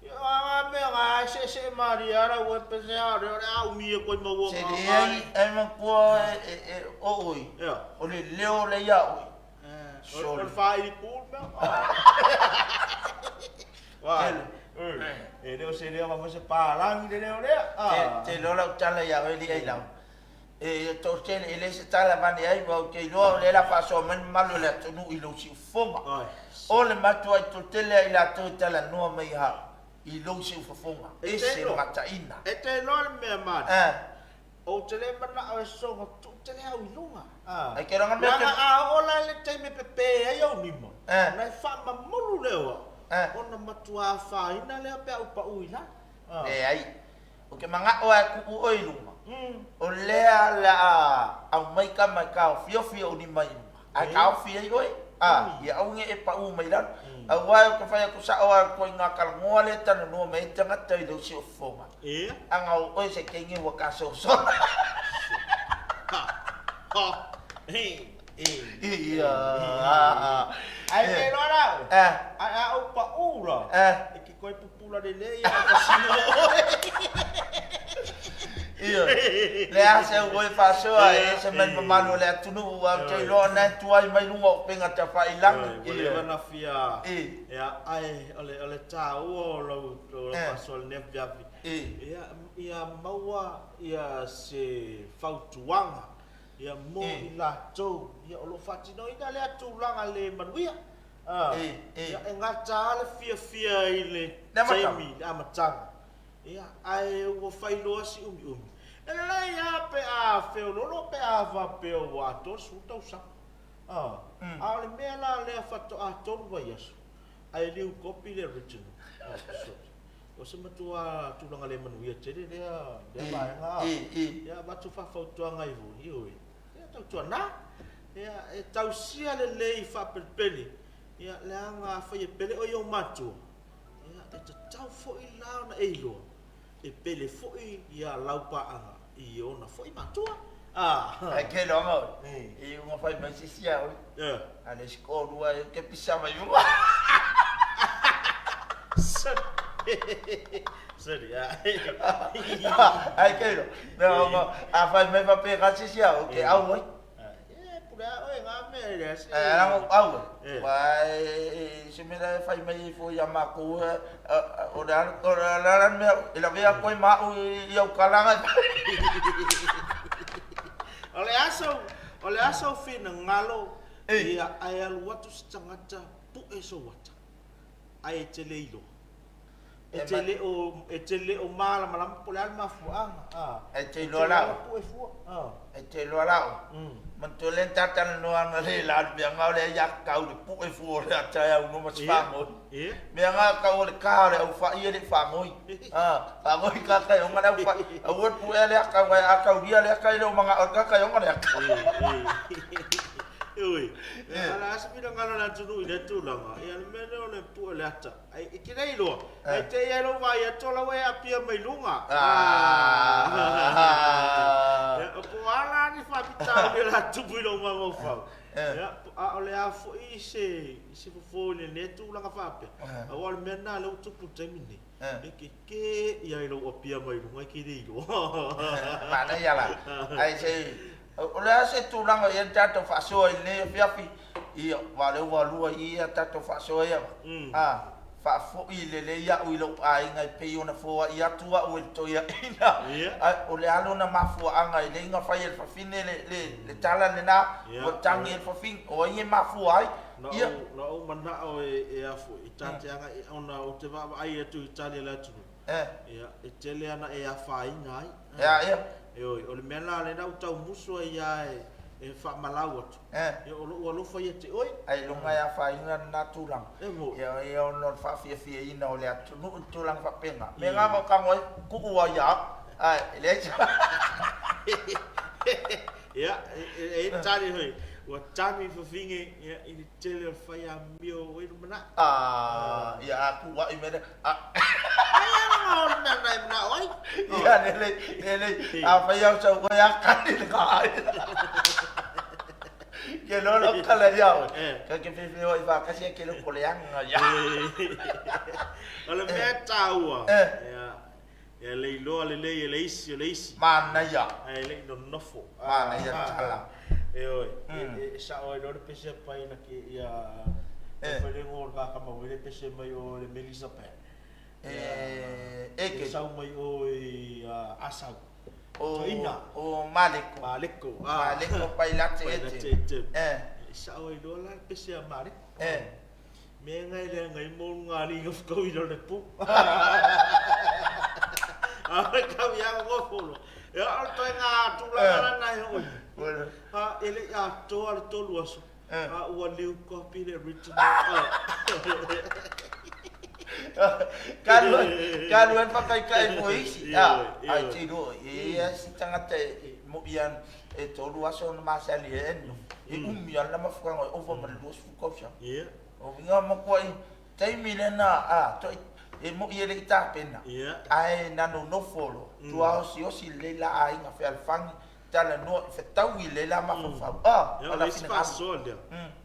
Speaker 1: Ia a mea ga se se maria ra ua pese a re ore a umi e koi maua
Speaker 2: Se leai ai matua e o oi.
Speaker 1: Ia.
Speaker 2: O le leo le ia oi.
Speaker 1: O le whairi pū mea. Wā. E leo se leo ma se pālangi le leo lea.
Speaker 2: Te iloa lau tala ia oe li ai lau. E toatele e le se tala vane ai ua ou te iloa o lea la faasoa mai le mamalu o le atunuu i lou siufofoga. O le matuai toatele a i latou e talanoa mai ha i lou siufofoga. E se mataina.
Speaker 1: E te iloa le mea mani. Ou te le manao e soga tuu tele au i luga.
Speaker 2: Ai ke ranga mea
Speaker 1: Leaga a oo la i le taimi e pepē ai ou lima, ona e faamamulu lea o au, ona matua afaina lea pe a ou pau i lalo.
Speaker 2: Leai. Ou te manao lava e tuu oe i luga, o lea o le a aumai tama e taofiofi ou lima i luga, ae taofi ai oe, a, ia aua ne i e pau mai lalo. Aua ou te fai atu sao lava ituaiga talanoa lea e talanoa mai ai tagata i lou siufofoga. Ana o oe se teine ua tasosola. Ia.
Speaker 1: Ae te iloa la oe, ae a ou pau la, e te toe pupula lelei a o pasina oe.
Speaker 2: Ioe. Le a se au oe faasoa e ese mai le mamalu o le atunuu, aua ou te iloa o na e tuai mai luga o upega tafailagi.
Speaker 1: Ioe, ua leva ona fia, ia, ae o le taua o lau faasoa i lenei afiafi, ia, ia maua ia se fautuaga ia mo i latou ia o lo o faatinoina lea tulaga le manuia. Ia, e gata lava le fiafia i le taimi i le amataga, ia, ae ua fai loa si umiumi. E lelei lava pe a feoloolo pe a faapea ua atoa le 10 tausaga. A o le mea la lea faatoa 3 vaiaso, ae liu kopi le original. O se matua tulaga le manuia tele lea lea vaega. Ia avatu faafautuaga ai foi, ioe. Ia tautuana. Ia e tausia lelei faapelepele. Ia leaga afai e pele oe i ou matua, ia e tatau foi la ona e iloa e pele foi ia lau paaga i ona foi matua.
Speaker 2: Ai ke loa oe. I unga fai mai se isi a oe. A le isi koolua e ke pisa mai uma.
Speaker 1: Sorry.
Speaker 2: Ai ke lo. No, a fai mai fa pe ga se isi a oe ke au ai.
Speaker 1: E pule a oe ngā mea e lea se.
Speaker 2: E rango au e. Wa e se mea e fai mai foi ia mākou o le ala mea e lavea koe ma au i au kalanga.
Speaker 1: O le aso, o le aso finagalo ia ae alu atu se tagata pu'e sou ata ae e te le iloa. E te le o, e te le o malamalama po o le a le mafuaaga, a.
Speaker 2: E te iloa la oe.
Speaker 1: Pu'e fua, a.
Speaker 2: E te iloa la oe. Manatua lea na ta talanoa analeila le mea nga o lea ia tau le pu'e fua o le ata e aunoa ma se faagoi. Mea nga tau o le ka o le aufa'i e le i faagoi. A, faagoi ka kai onga le aufa'i. Aua le pu'ea le ata aua a taulia le ata e le o mana'o e ka kai onga le ata.
Speaker 1: Ui, a o le a se finagalo o le atunuu i lea tulaga, ia le mea lea o le pu'e o le ata. Ai, e te le iloa, ai te i ai lou vaai atu o la ua e apia mai luga. Ia, po o a la ni faafitauli o le a tupu i lou mafaufau. Ia, a o le a foi se, se fofo i lenei tulaga faapea, aua o le mea lena lea ua tupu i le taimi lenei, e kekē ia i lou apia mai luga e te le iloa.
Speaker 2: Manaia la. Ai se, o le a se tulaga i ai le tatou faasoa i lenei afiafi? Ia, aua o lea ua lua i i a tatou faasoa ia, a, faafoi lelei au i lou aiga e pei ona foai atu au e le toeaina. Ae o le a lona mafuaaga e lei na fai e le fafine le, le, le tala lena, ua tagi e le fafine, o ai e mafua ai?
Speaker 1: Ia. Na ou manao e, e a foi, e ta te agai, ona ou te vaavaai atu i tali a le atunuu, ia, e tele ana e afaina ai.
Speaker 2: Ia, ia.
Speaker 1: Ioe, o le mea la lena ua tau musu ai lava e faamalau atu, ia o lou alofa ia te oe.
Speaker 2: Ailoga e afaina lena tulaga.
Speaker 1: E moni.
Speaker 2: Ia, ia ona o le faafiafiaina o le atunuu i le tulaga faapena. Mea na na tago ai, tuu ai ia au, ae e leai se.
Speaker 1: Ia, e i ai le tali foi, ua tagi le fafine i le tele o le fai amio ua i lumanai.
Speaker 2: Ah, ia a tuuai mai lea.
Speaker 1: Ai a na o le mea na e manao ai.
Speaker 2: Ia lelei, lelei. A fai au sau oe a kani le ka ai. Ke lolo kala ia oe. Ka ke feofeoai faatasi ae ke le koleaga ia.
Speaker 1: O le mea taua, ia le iloa lelei e le isi o le isi.
Speaker 2: Manaia.
Speaker 1: Ae le i nonofo.
Speaker 2: Manaia tala.
Speaker 1: Ioe, e sao ai loa le pese a Paina ke ia taufailega o le va le pese mai o le Melissa Pea.
Speaker 2: E
Speaker 1: ke sau mai o i Asau.
Speaker 2: O o Maleko.
Speaker 1: Maleko.
Speaker 2: Maleko pailate
Speaker 1: ete. E sao ai loa la le pese a Maleko. Mea ngai le ngai mo ngā li nga whakau i le pu. A kau ia ngo folo. Ia o toi ngā tula la nai hoi. Ha ele a toa le tolu aso. A ua liu copy le original.
Speaker 2: Kalu kalu e whakaikai mo isi. Ai tiro e si tangata e mo ian e tolu aso na masali e enu. E umi ana mafukanga e ova ma le 20 kausanga. O uiga makuaʻi taimi lena a toi e moʻi e leʻi tapena. Ae na nonofo loa tuaosiōsi lelei la aiga fealofani talanoa fetaui lelei la mafaufau
Speaker 1: a o le isi faasoa lea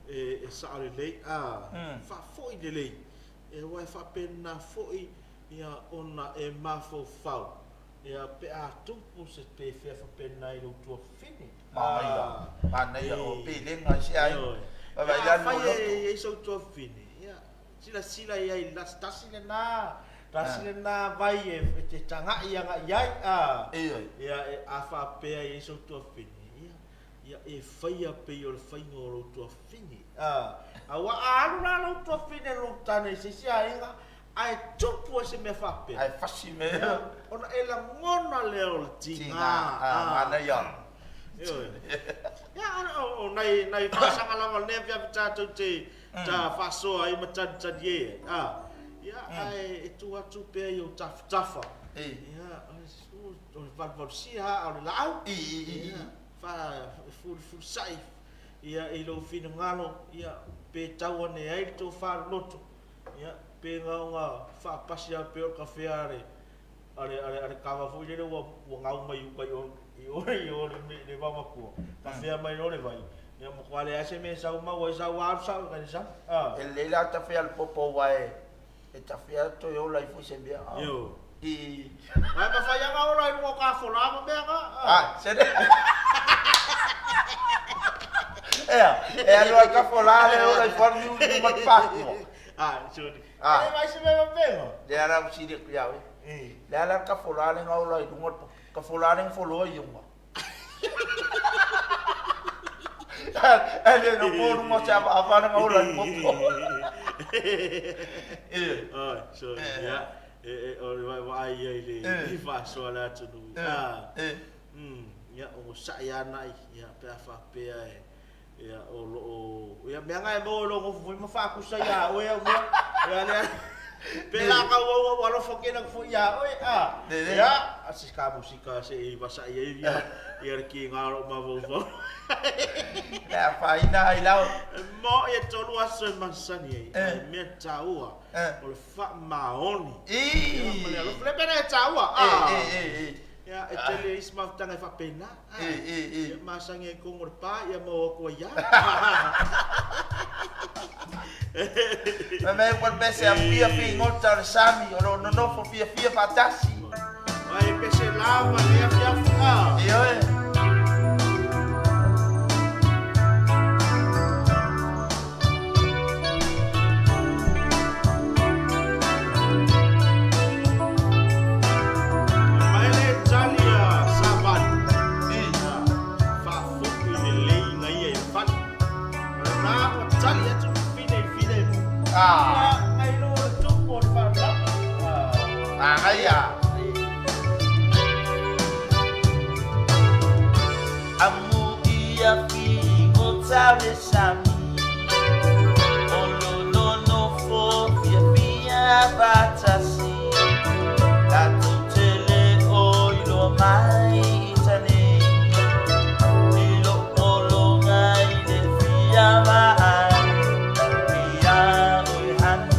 Speaker 1: e sao lelei a faafoʻi lelei e aua e faapena foʻi ia ona e mafaufau ia pe a tupu se pe fea faapena i lou tuafafine.
Speaker 2: Manaia, manaia o pelega i se aiga.
Speaker 1: Vaavaai la le loto. Afai e i ai sou tuafafine, ia silasila i ai tasi lena, tasi lena vai e te tagai agai i ai, a. Ia a faapea e i ai sou tuafafine, ia ia e faia pei o le faiga o lou tuafafine, a. Aua a alu la lou tuafafine lou tane i se isi aiga, ae tupu ai se mea faapea.
Speaker 2: Ae fasi mea.
Speaker 1: Ona e lagona lea o le tiga.
Speaker 2: Tiga, manaia.
Speaker 1: Ioe. Ia, o nai, nai faasaga lava lenei afiafi tatou te ta faasoa ai ma talitali e ai. Ia, ae e tuu atu pea i ou tafatafa. Ia, o le valuvalusia aa o le laau. Ia, faafulifulisai ia i lou finagalo, ia, pe tau ane ai le tou faaloloto. Ia, pe gaoga faapasi lava pei o le kafea a le, a le, a le, a le kava foi lele ua, ua gau mai uka i o, i o, i o le, le vaomatua. Kafea mai loa le vai. Ia, matua leai se mea e sau mau ai, sau lava alu sao i kanisa.
Speaker 2: A. E lelei la tafea le popo aua e, e tafea toe ola ai foi se mea.
Speaker 1: Ioe.
Speaker 2: I.
Speaker 1: Ae mafai lava ona ola i luga o kafola ma mea na.
Speaker 2: A, se le. Ea, e alu ai kafola le ola i fanu i ma pākua.
Speaker 1: A, sorry. Ah. E mai se mea mapego.
Speaker 2: Le ala o sili ku iau. Le ala kafola le ngaola i lunga kafola le foloa i unga. E le no po lunga se ava ava le ngaola i popo.
Speaker 1: Oh, sorry. Ya. E o le vaai ai le i faasoa le atunuu. Ah. Ia, o sa'i ana ia pe a faapea e ia o loo ia mea na e maua i lou nofo foi ma faakusa iā oe au mea ia lea pe la kau au au alofa kena foi iā oe a ia a se ka musika se i vasa'i ai ia ia le kiga o lou mafaufau
Speaker 2: Le afaina ai lau.
Speaker 1: Mo e tolu aso e masani ai ai mea taua o le faamaoni ia ma le alofa le mea lea e taua a ia e tele isi mafutaga e faapena Ia masani ai tonu o le pa, ia maua atu ai ia.
Speaker 2: Fai mai ua le pese a fia figota o le sami o lo o nonofo fiafia faatasi.
Speaker 1: Vai pese lava le afiafi a.
Speaker 2: Ioe.
Speaker 1: Mai le tali a Savali. Faafo'i lelei ga ia i le fale. O lena ua tali atu le fafine i le filemu. Ia, nai lo le tupu o le faalavelave.
Speaker 2: Manaia. Amu ia figota o le sami o lo nonofo fiafia faatasi tatou te le o iloa mai i tane i lou pologa i le fia vaai ia oe hani.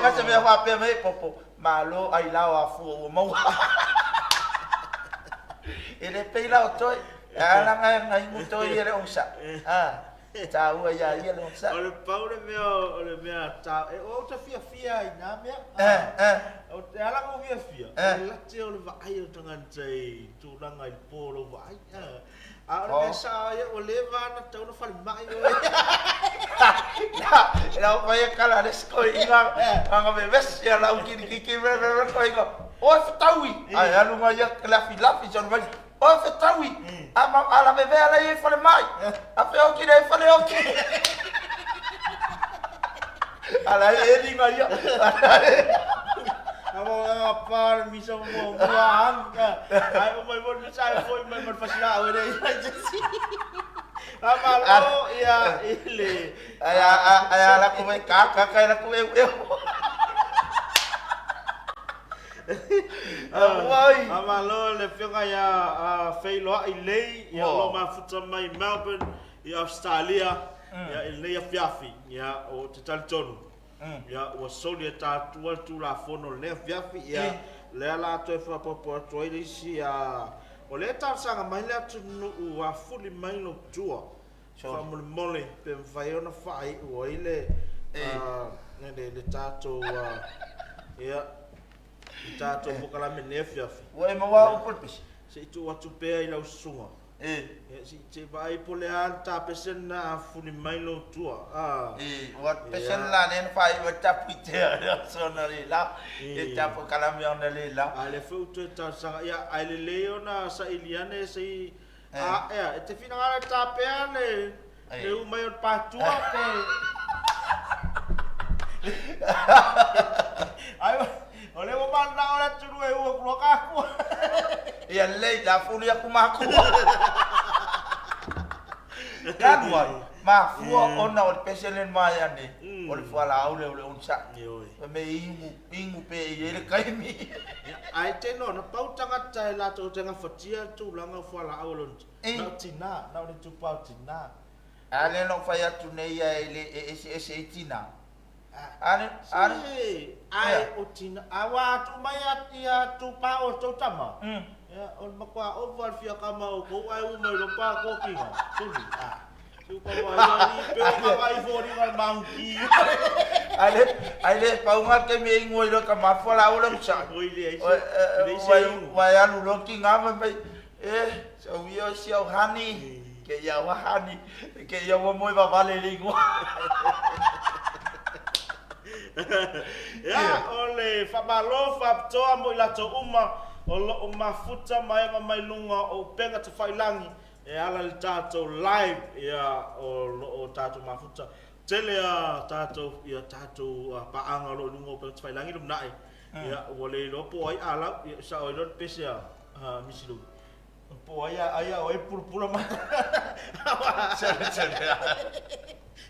Speaker 2: ma se mea faapea mai popo, malo ai lao a fua ua maua. E le pei la o toe, a la ngai ngai toe ia le onsa. Ah, taua ia ia le onsa.
Speaker 1: O le pau le mea o le mea ta e o ta fia fia i nā mea. O te ala ko fia fia. O le late o le vaai o tagata i tulaga i le po lou vaai. A o le mea sao ia ua leva ona tatau ona falemai oe.
Speaker 2: La o mai e kala le sko inga anga vevesi ia lau kilikiki me me me ko inga. Oe fetaui. Ai alu ngai ia lafi lafi so mai. Oe fetaui. A ma ala veve ala i falemai. A fe oki le fale oki. Ala e ni ngai ia.
Speaker 1: A pa le misa mo mua anga. Ai o mai mo misa ai foi mai mo fasila o le. A malo ia ile.
Speaker 2: Ai ai ala ko mai ka ka ka la ko eu eu. Ai.
Speaker 1: A malo le fioga ia Feiloa i lei ia lo mafuta mai Melbourne i Australia ia i lenei afiafi ia o te talitonu. Ia ua soli e tatou le Tulafono i lenei afiafi, ia lea la toe faaopoopo atu ai le isi o lea e talosaga mai le atunuu a fuli mai lou tua faamolemole pe mafai ona faaiu ai le le tatou ia le tatou polokalame i lenei afiafi.
Speaker 2: Ua e maua upu o le pese?
Speaker 1: Se i tuu atu pea i lau susuga. Se i vaai po o le a le ta pese lena a fuli mai lou tua.
Speaker 2: E, ua pese lena lea na faaiu ai Tapuitea i le aso analeila, e tapu kalame analeila.
Speaker 1: A lea foi ua toe talosaga, ia, ae lelei ona saili ane se i, a, ea, e te finagalo e ta pea le, le u mai o le patua pe. Ai, o lea ua mananao le atunuu e u atu loa ka akua.
Speaker 2: Ia lelei, la fuli aku makua. Talu ai, mafua ona o le pese le mai ane, o le fualaau lea o le onosai. Fai mai e inu pea i ai le taimi.
Speaker 1: Ae te iloa, na pau tagata e latou te gafatia le tulaga o fualaau o le onosai, na o tina, na o le itupa o tina.
Speaker 2: A lea na ou fai atu nei ia e le e eseese ai tina.
Speaker 1: Se, ae o tina, a ua atu mai ia tupa o tou tama, ia, o le matua ova le fia kama o outou ae u mai loa pa kokiga, suli, a, si u kama ia ni pe o kama i foliga le maunki.
Speaker 2: Ai le pauga le taimi e inu ai loa ka mafua la ula usa.
Speaker 1: Oi le ai se, le se inu.
Speaker 2: Ua e alu loa kinga ma mai, e, sau ia si au hani, ke ia ua hani, ke ia ua moe vavale le ingoa.
Speaker 1: Ia, o le faamalo faapitoa mo i latou uma o lo o mafuta ma ema mai luga o upega tafailagi e ala i le tatou live, ia, o lo o tatou mafuta tele a tatou, ia, tatou paaga o lo o i luga o upega tafailagi lumanai. Ia, ua le iloa po o ai alau, ia, sao ai loa le pese a Misi Lui. Po o ai ai a o ai pulapula mata.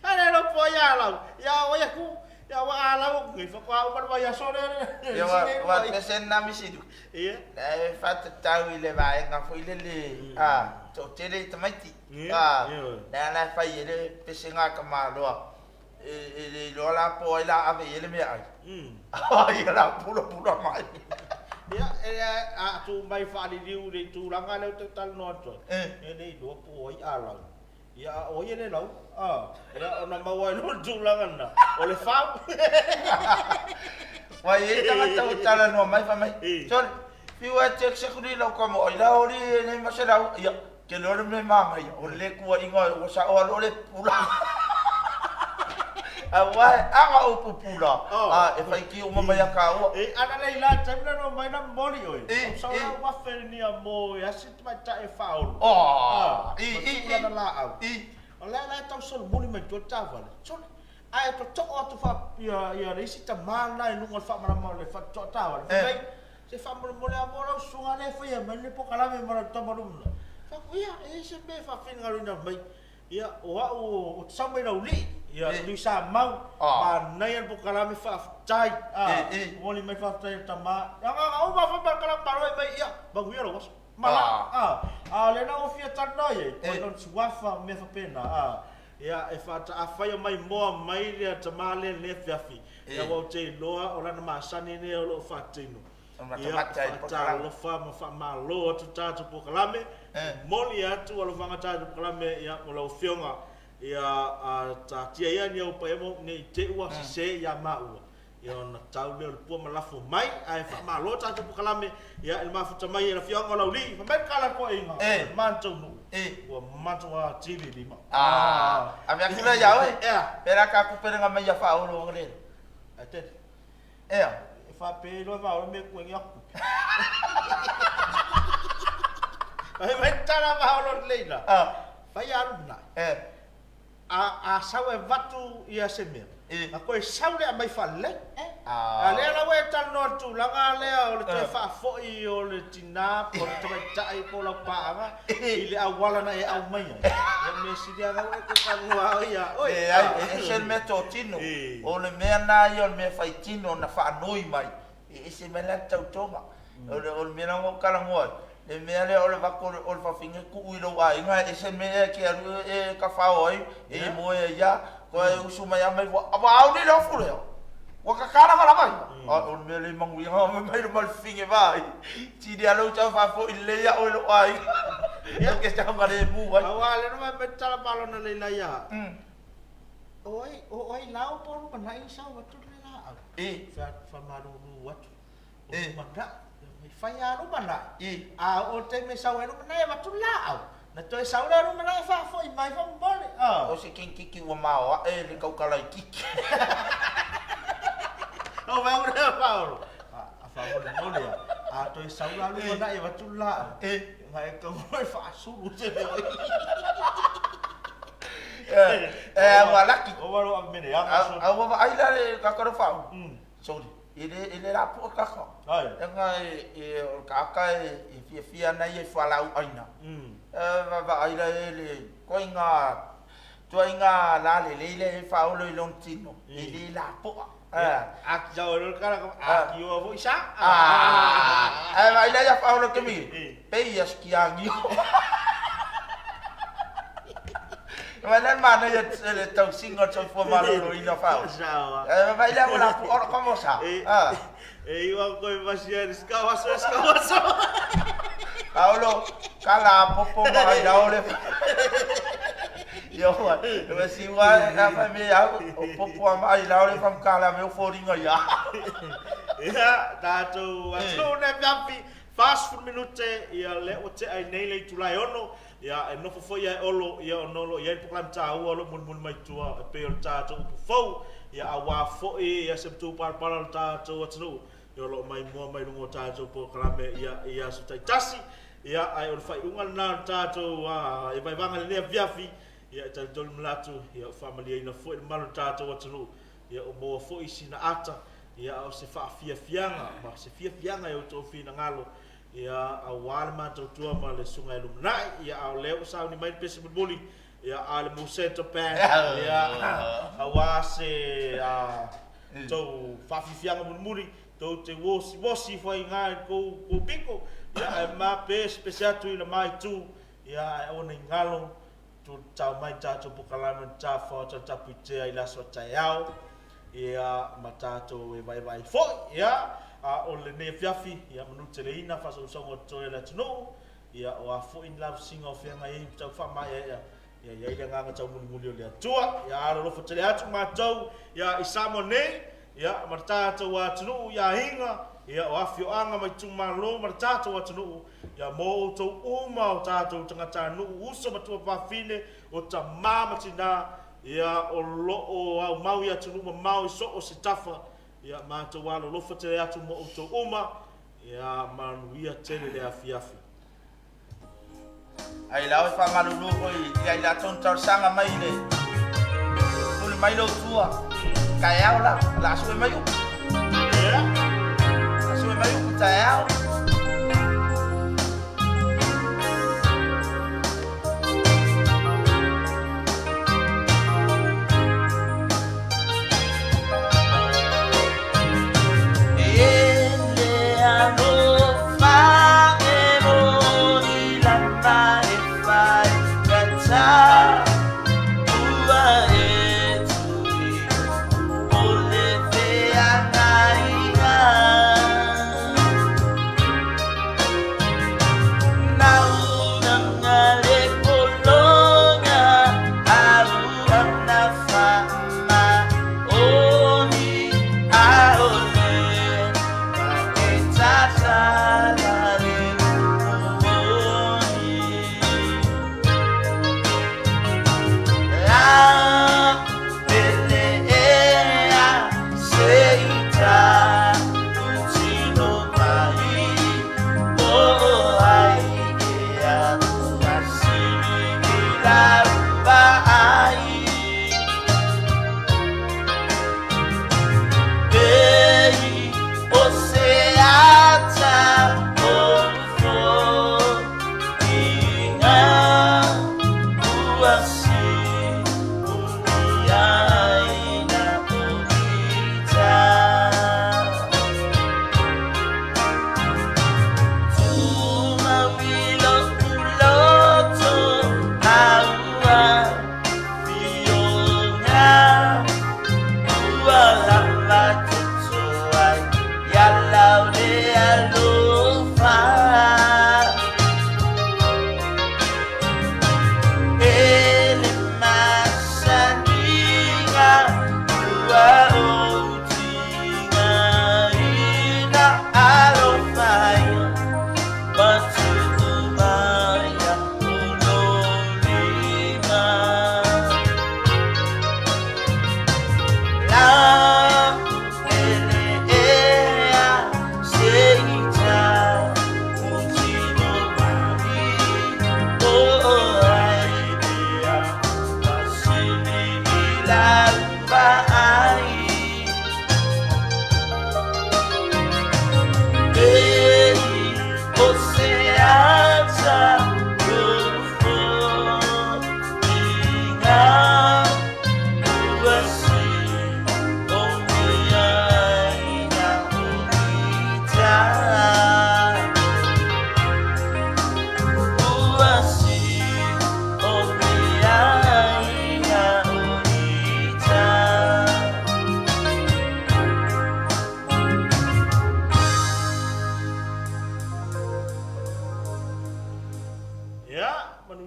Speaker 1: Ai le iloa po o ai alau. Ia o ai aku, ia ua alau aku ngai faatoa uma le vaiaso lea.
Speaker 2: Ia ua pese lena Misi Lui.
Speaker 1: Ia.
Speaker 2: E faatatau i le vaega foi lele, a, toatele i tamaiti. A, lea la e fai ai le pesega a tamaloa. E le iloa la po o ai la ave i ai le meaai. Ai la pulapula mai.
Speaker 1: Ia, e a tu mai faaliliu i le tulaga lea ou te talanoa atu ai, e le iloa po o ai alau. Ia, a o ai e le lau, a, ia, ona maua ai loa le tulaga lena, o le fau.
Speaker 2: Ua i ai tagata ua talanoa mai fai mai, Sole, fiu e text aku ni lau kamo, ai la oli e nei ma se lau, ia, ke loa le mea manaia, o le kuaiga ua sao alo le pupula. Aua e aga ou pupula, a e fai ki uma mai a kāua.
Speaker 1: E ana lei la taimi na no mai na momoli oi. O sao la ua felinia mo e asi tamaitai e faaolo.
Speaker 2: I,
Speaker 1: ma tūlana laau. O lea la e tau solomoli mai tua le taavale. Sole, ae totoo atu faa ia ia le isi tamā lena i luga o le faamalama o le faatoa taavale. Fai mai, se faamolemole lava mo lau susuga lea e faia mai le polokalame ma lau tama lumana. Fai atu, ia, e i ai se mea e faafinagaloina mai. Ia, o au ou te sau mai Laulii, ia, Lui Samau, manaia le polokalame faafetai. Momoli mai le faafetai a le tama. Leaga uma foi ma le kalama malo e mai, ia, manuia lou aso. Mala, a o lea na ou fia talanoa i ai, o lona suafa ma mea faapena, a. Ia, e faata, afai o maimoa mai le tama lea i lenei afiafi, ia ua ou te iloa o lana masani lea o lo o faatino. Ia, faatalofa ma faamalo atu tatou polokalame, momoli atu alofaga tatou polokalame ia mo lau Afioga. Ia, taatia ia ni ou paia ma ne i te i ua sese ia maua. Ia ona tau lea o le pua ma lafo mai, ae faamalo tatou polokalame ia i le mafuta mai e le Afioga o Laulii. Fai mai le tala a le toeaina, o le matou nuu ua matua tili lima.
Speaker 2: Ave atu lea ia oe. Pe la ka kupelega mai ia faaolo o le.
Speaker 1: Ae tele.
Speaker 2: Ea.
Speaker 1: E faapea loa faaolo mea kuengi aku. Fai mai le tala faaolo leila. Fai alu manae. A sau e avatu ia se mea, na toe sau lea aumai faalelei. A lea la ua e talanoa i le tulaga lea o le toe faafoi o le tina po o le tamaitai po o lau paaga i le auala na e aumai ai, ia mea sili lava ua e toe talanoa au ia oe.
Speaker 2: Leai, e ese le mea totino. O le mea lena ia o le mea faitino na faanoi mai, E ese mai la le tautoga. O le, o le mea la ua ou talanoa ai, le mea lea o le avatu o le fafine tuu i lou aiga, e ese le mea e te alu e tafao ai, e moe ai lava, toe usu mai lava mai ua, ua au nei le ofu lea, ua tata lavalava ia. A o le mea le manuia, fai mai le fafine vaai, sili lava lou tau faafoi lelei au e lou aiga, ou te saogalemu ai.
Speaker 1: Aua o lea na fai mai le tala malona leila ia au, o ai, o ai lau po o lumanai sau atu le laau. Faamalulu atu, o lumanai, mai fai lava lumanai, a oo i le taimi e sau ai lumanai e avatu le laau, na toe sau lea lumanai faafoi mai faamolemole.
Speaker 2: O se kinikiki ua maoae le tautala itiiti.
Speaker 1: O mau lea Paolo. A faamolemole lava, a toe sau la lumanai e avatu le laau, na e tatau e faasulu se mea o i.
Speaker 2: E ua laki.
Speaker 1: O waro a mene anga so.
Speaker 2: A ua vaai la le kaka lo fau. Sorry. E le e le lapua kaka.
Speaker 1: Ai.
Speaker 2: Leaga e o le kaka e fiafia ana ia i fualaau aina. E vaai la e le koiga tuaiga la lelei lea e faaolo i lona tino. E le lapoa.
Speaker 1: A ki au e kala a ki o foi sa.
Speaker 2: Ae vaai la ia faaolo ke mi. Pei ia sikiagio. Vai le manaia le tausiga o le soifua maloloina faaolo. Vai lea ua lapu ora ka mosa.
Speaker 1: E iwa koe masia e ska waso ska waso.
Speaker 2: Paolo kala popo ma ai lao le. Yo wa, e si wa na fa me au o popo ma ai lao le fam kala me o foringa ia.
Speaker 1: Ia, tatou atunuu nei afiafi, 40 minute ia lea ua tea ai nei le itula e 6, ia e nofo foi ia e Olo, ia ona o lo o i ai le polokalame taua o lo o mulimuli mai tua e pei o le tatou upu fou, ia auā foi ia se matupalapala o le tatou atunuu, ia o lo o maimoa mai luga o tatou polokalame ia i aso taitasi. Ia ae o le faaiuga lena o le tatou e vaevaga i lenei afiafi, ia e talitonu manatu ia ua faamalieina foi le mamalu o le tatou atunuu, ia ua maua foi sina ata, ia a o se faafiafiaga ma se fiafiaga i outou finagalo, ia auā le matautua ma le susuga e lumanai, ia a o lea ua sauni mai le pese mulimuli, ia a le Musento Band, ia auā se tou faafiafiaga mulimuli, tou te uosiuosi ifo ai i ina i le tou pito, ia ae ma pesepese atu i le ma itu, ia ae aua ne i galo, Tau mai tatou pokalame o tafa o Talatapuitea i le aso a taeao, ia, ma tatou e vaevae foi, ia, a o lenei afiafi, ia, manu teleina faasausauga o totoe o le atunuu, ia, o a foi ni lavasiga o feagai ai ma tau faamaeaea, ia i ai le agaga taumulimuli o le Atua. Ia alolofa tele atu matou, ia, i Samoa nei, ia, ma le tatou atunuu i aiga, ia, o afioaga ma itumalo ma le tatou atunuu, Ia mō outou uma o tatou tagatanuu, uso ma tuafafine, o tamā ma tinā, ia, o lo o aumau i atunuu mamao i so o se tafa, ia, matou alolofa tele atu mō outou uma, ia, manuia tele le afiafi.
Speaker 2: Ai la oe faamalulu foi ia i latou na talosaga mai i le pule mai lou tua taeao la, o le a sue mai upu. A sue mai upu taeao. E le alofa e moni lana e fai ka ua.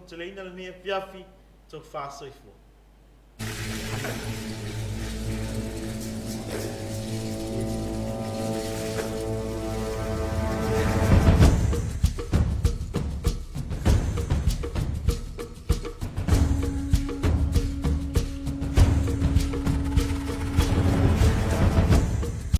Speaker 1: fonoteleina lenei afiafi, tofa soifua.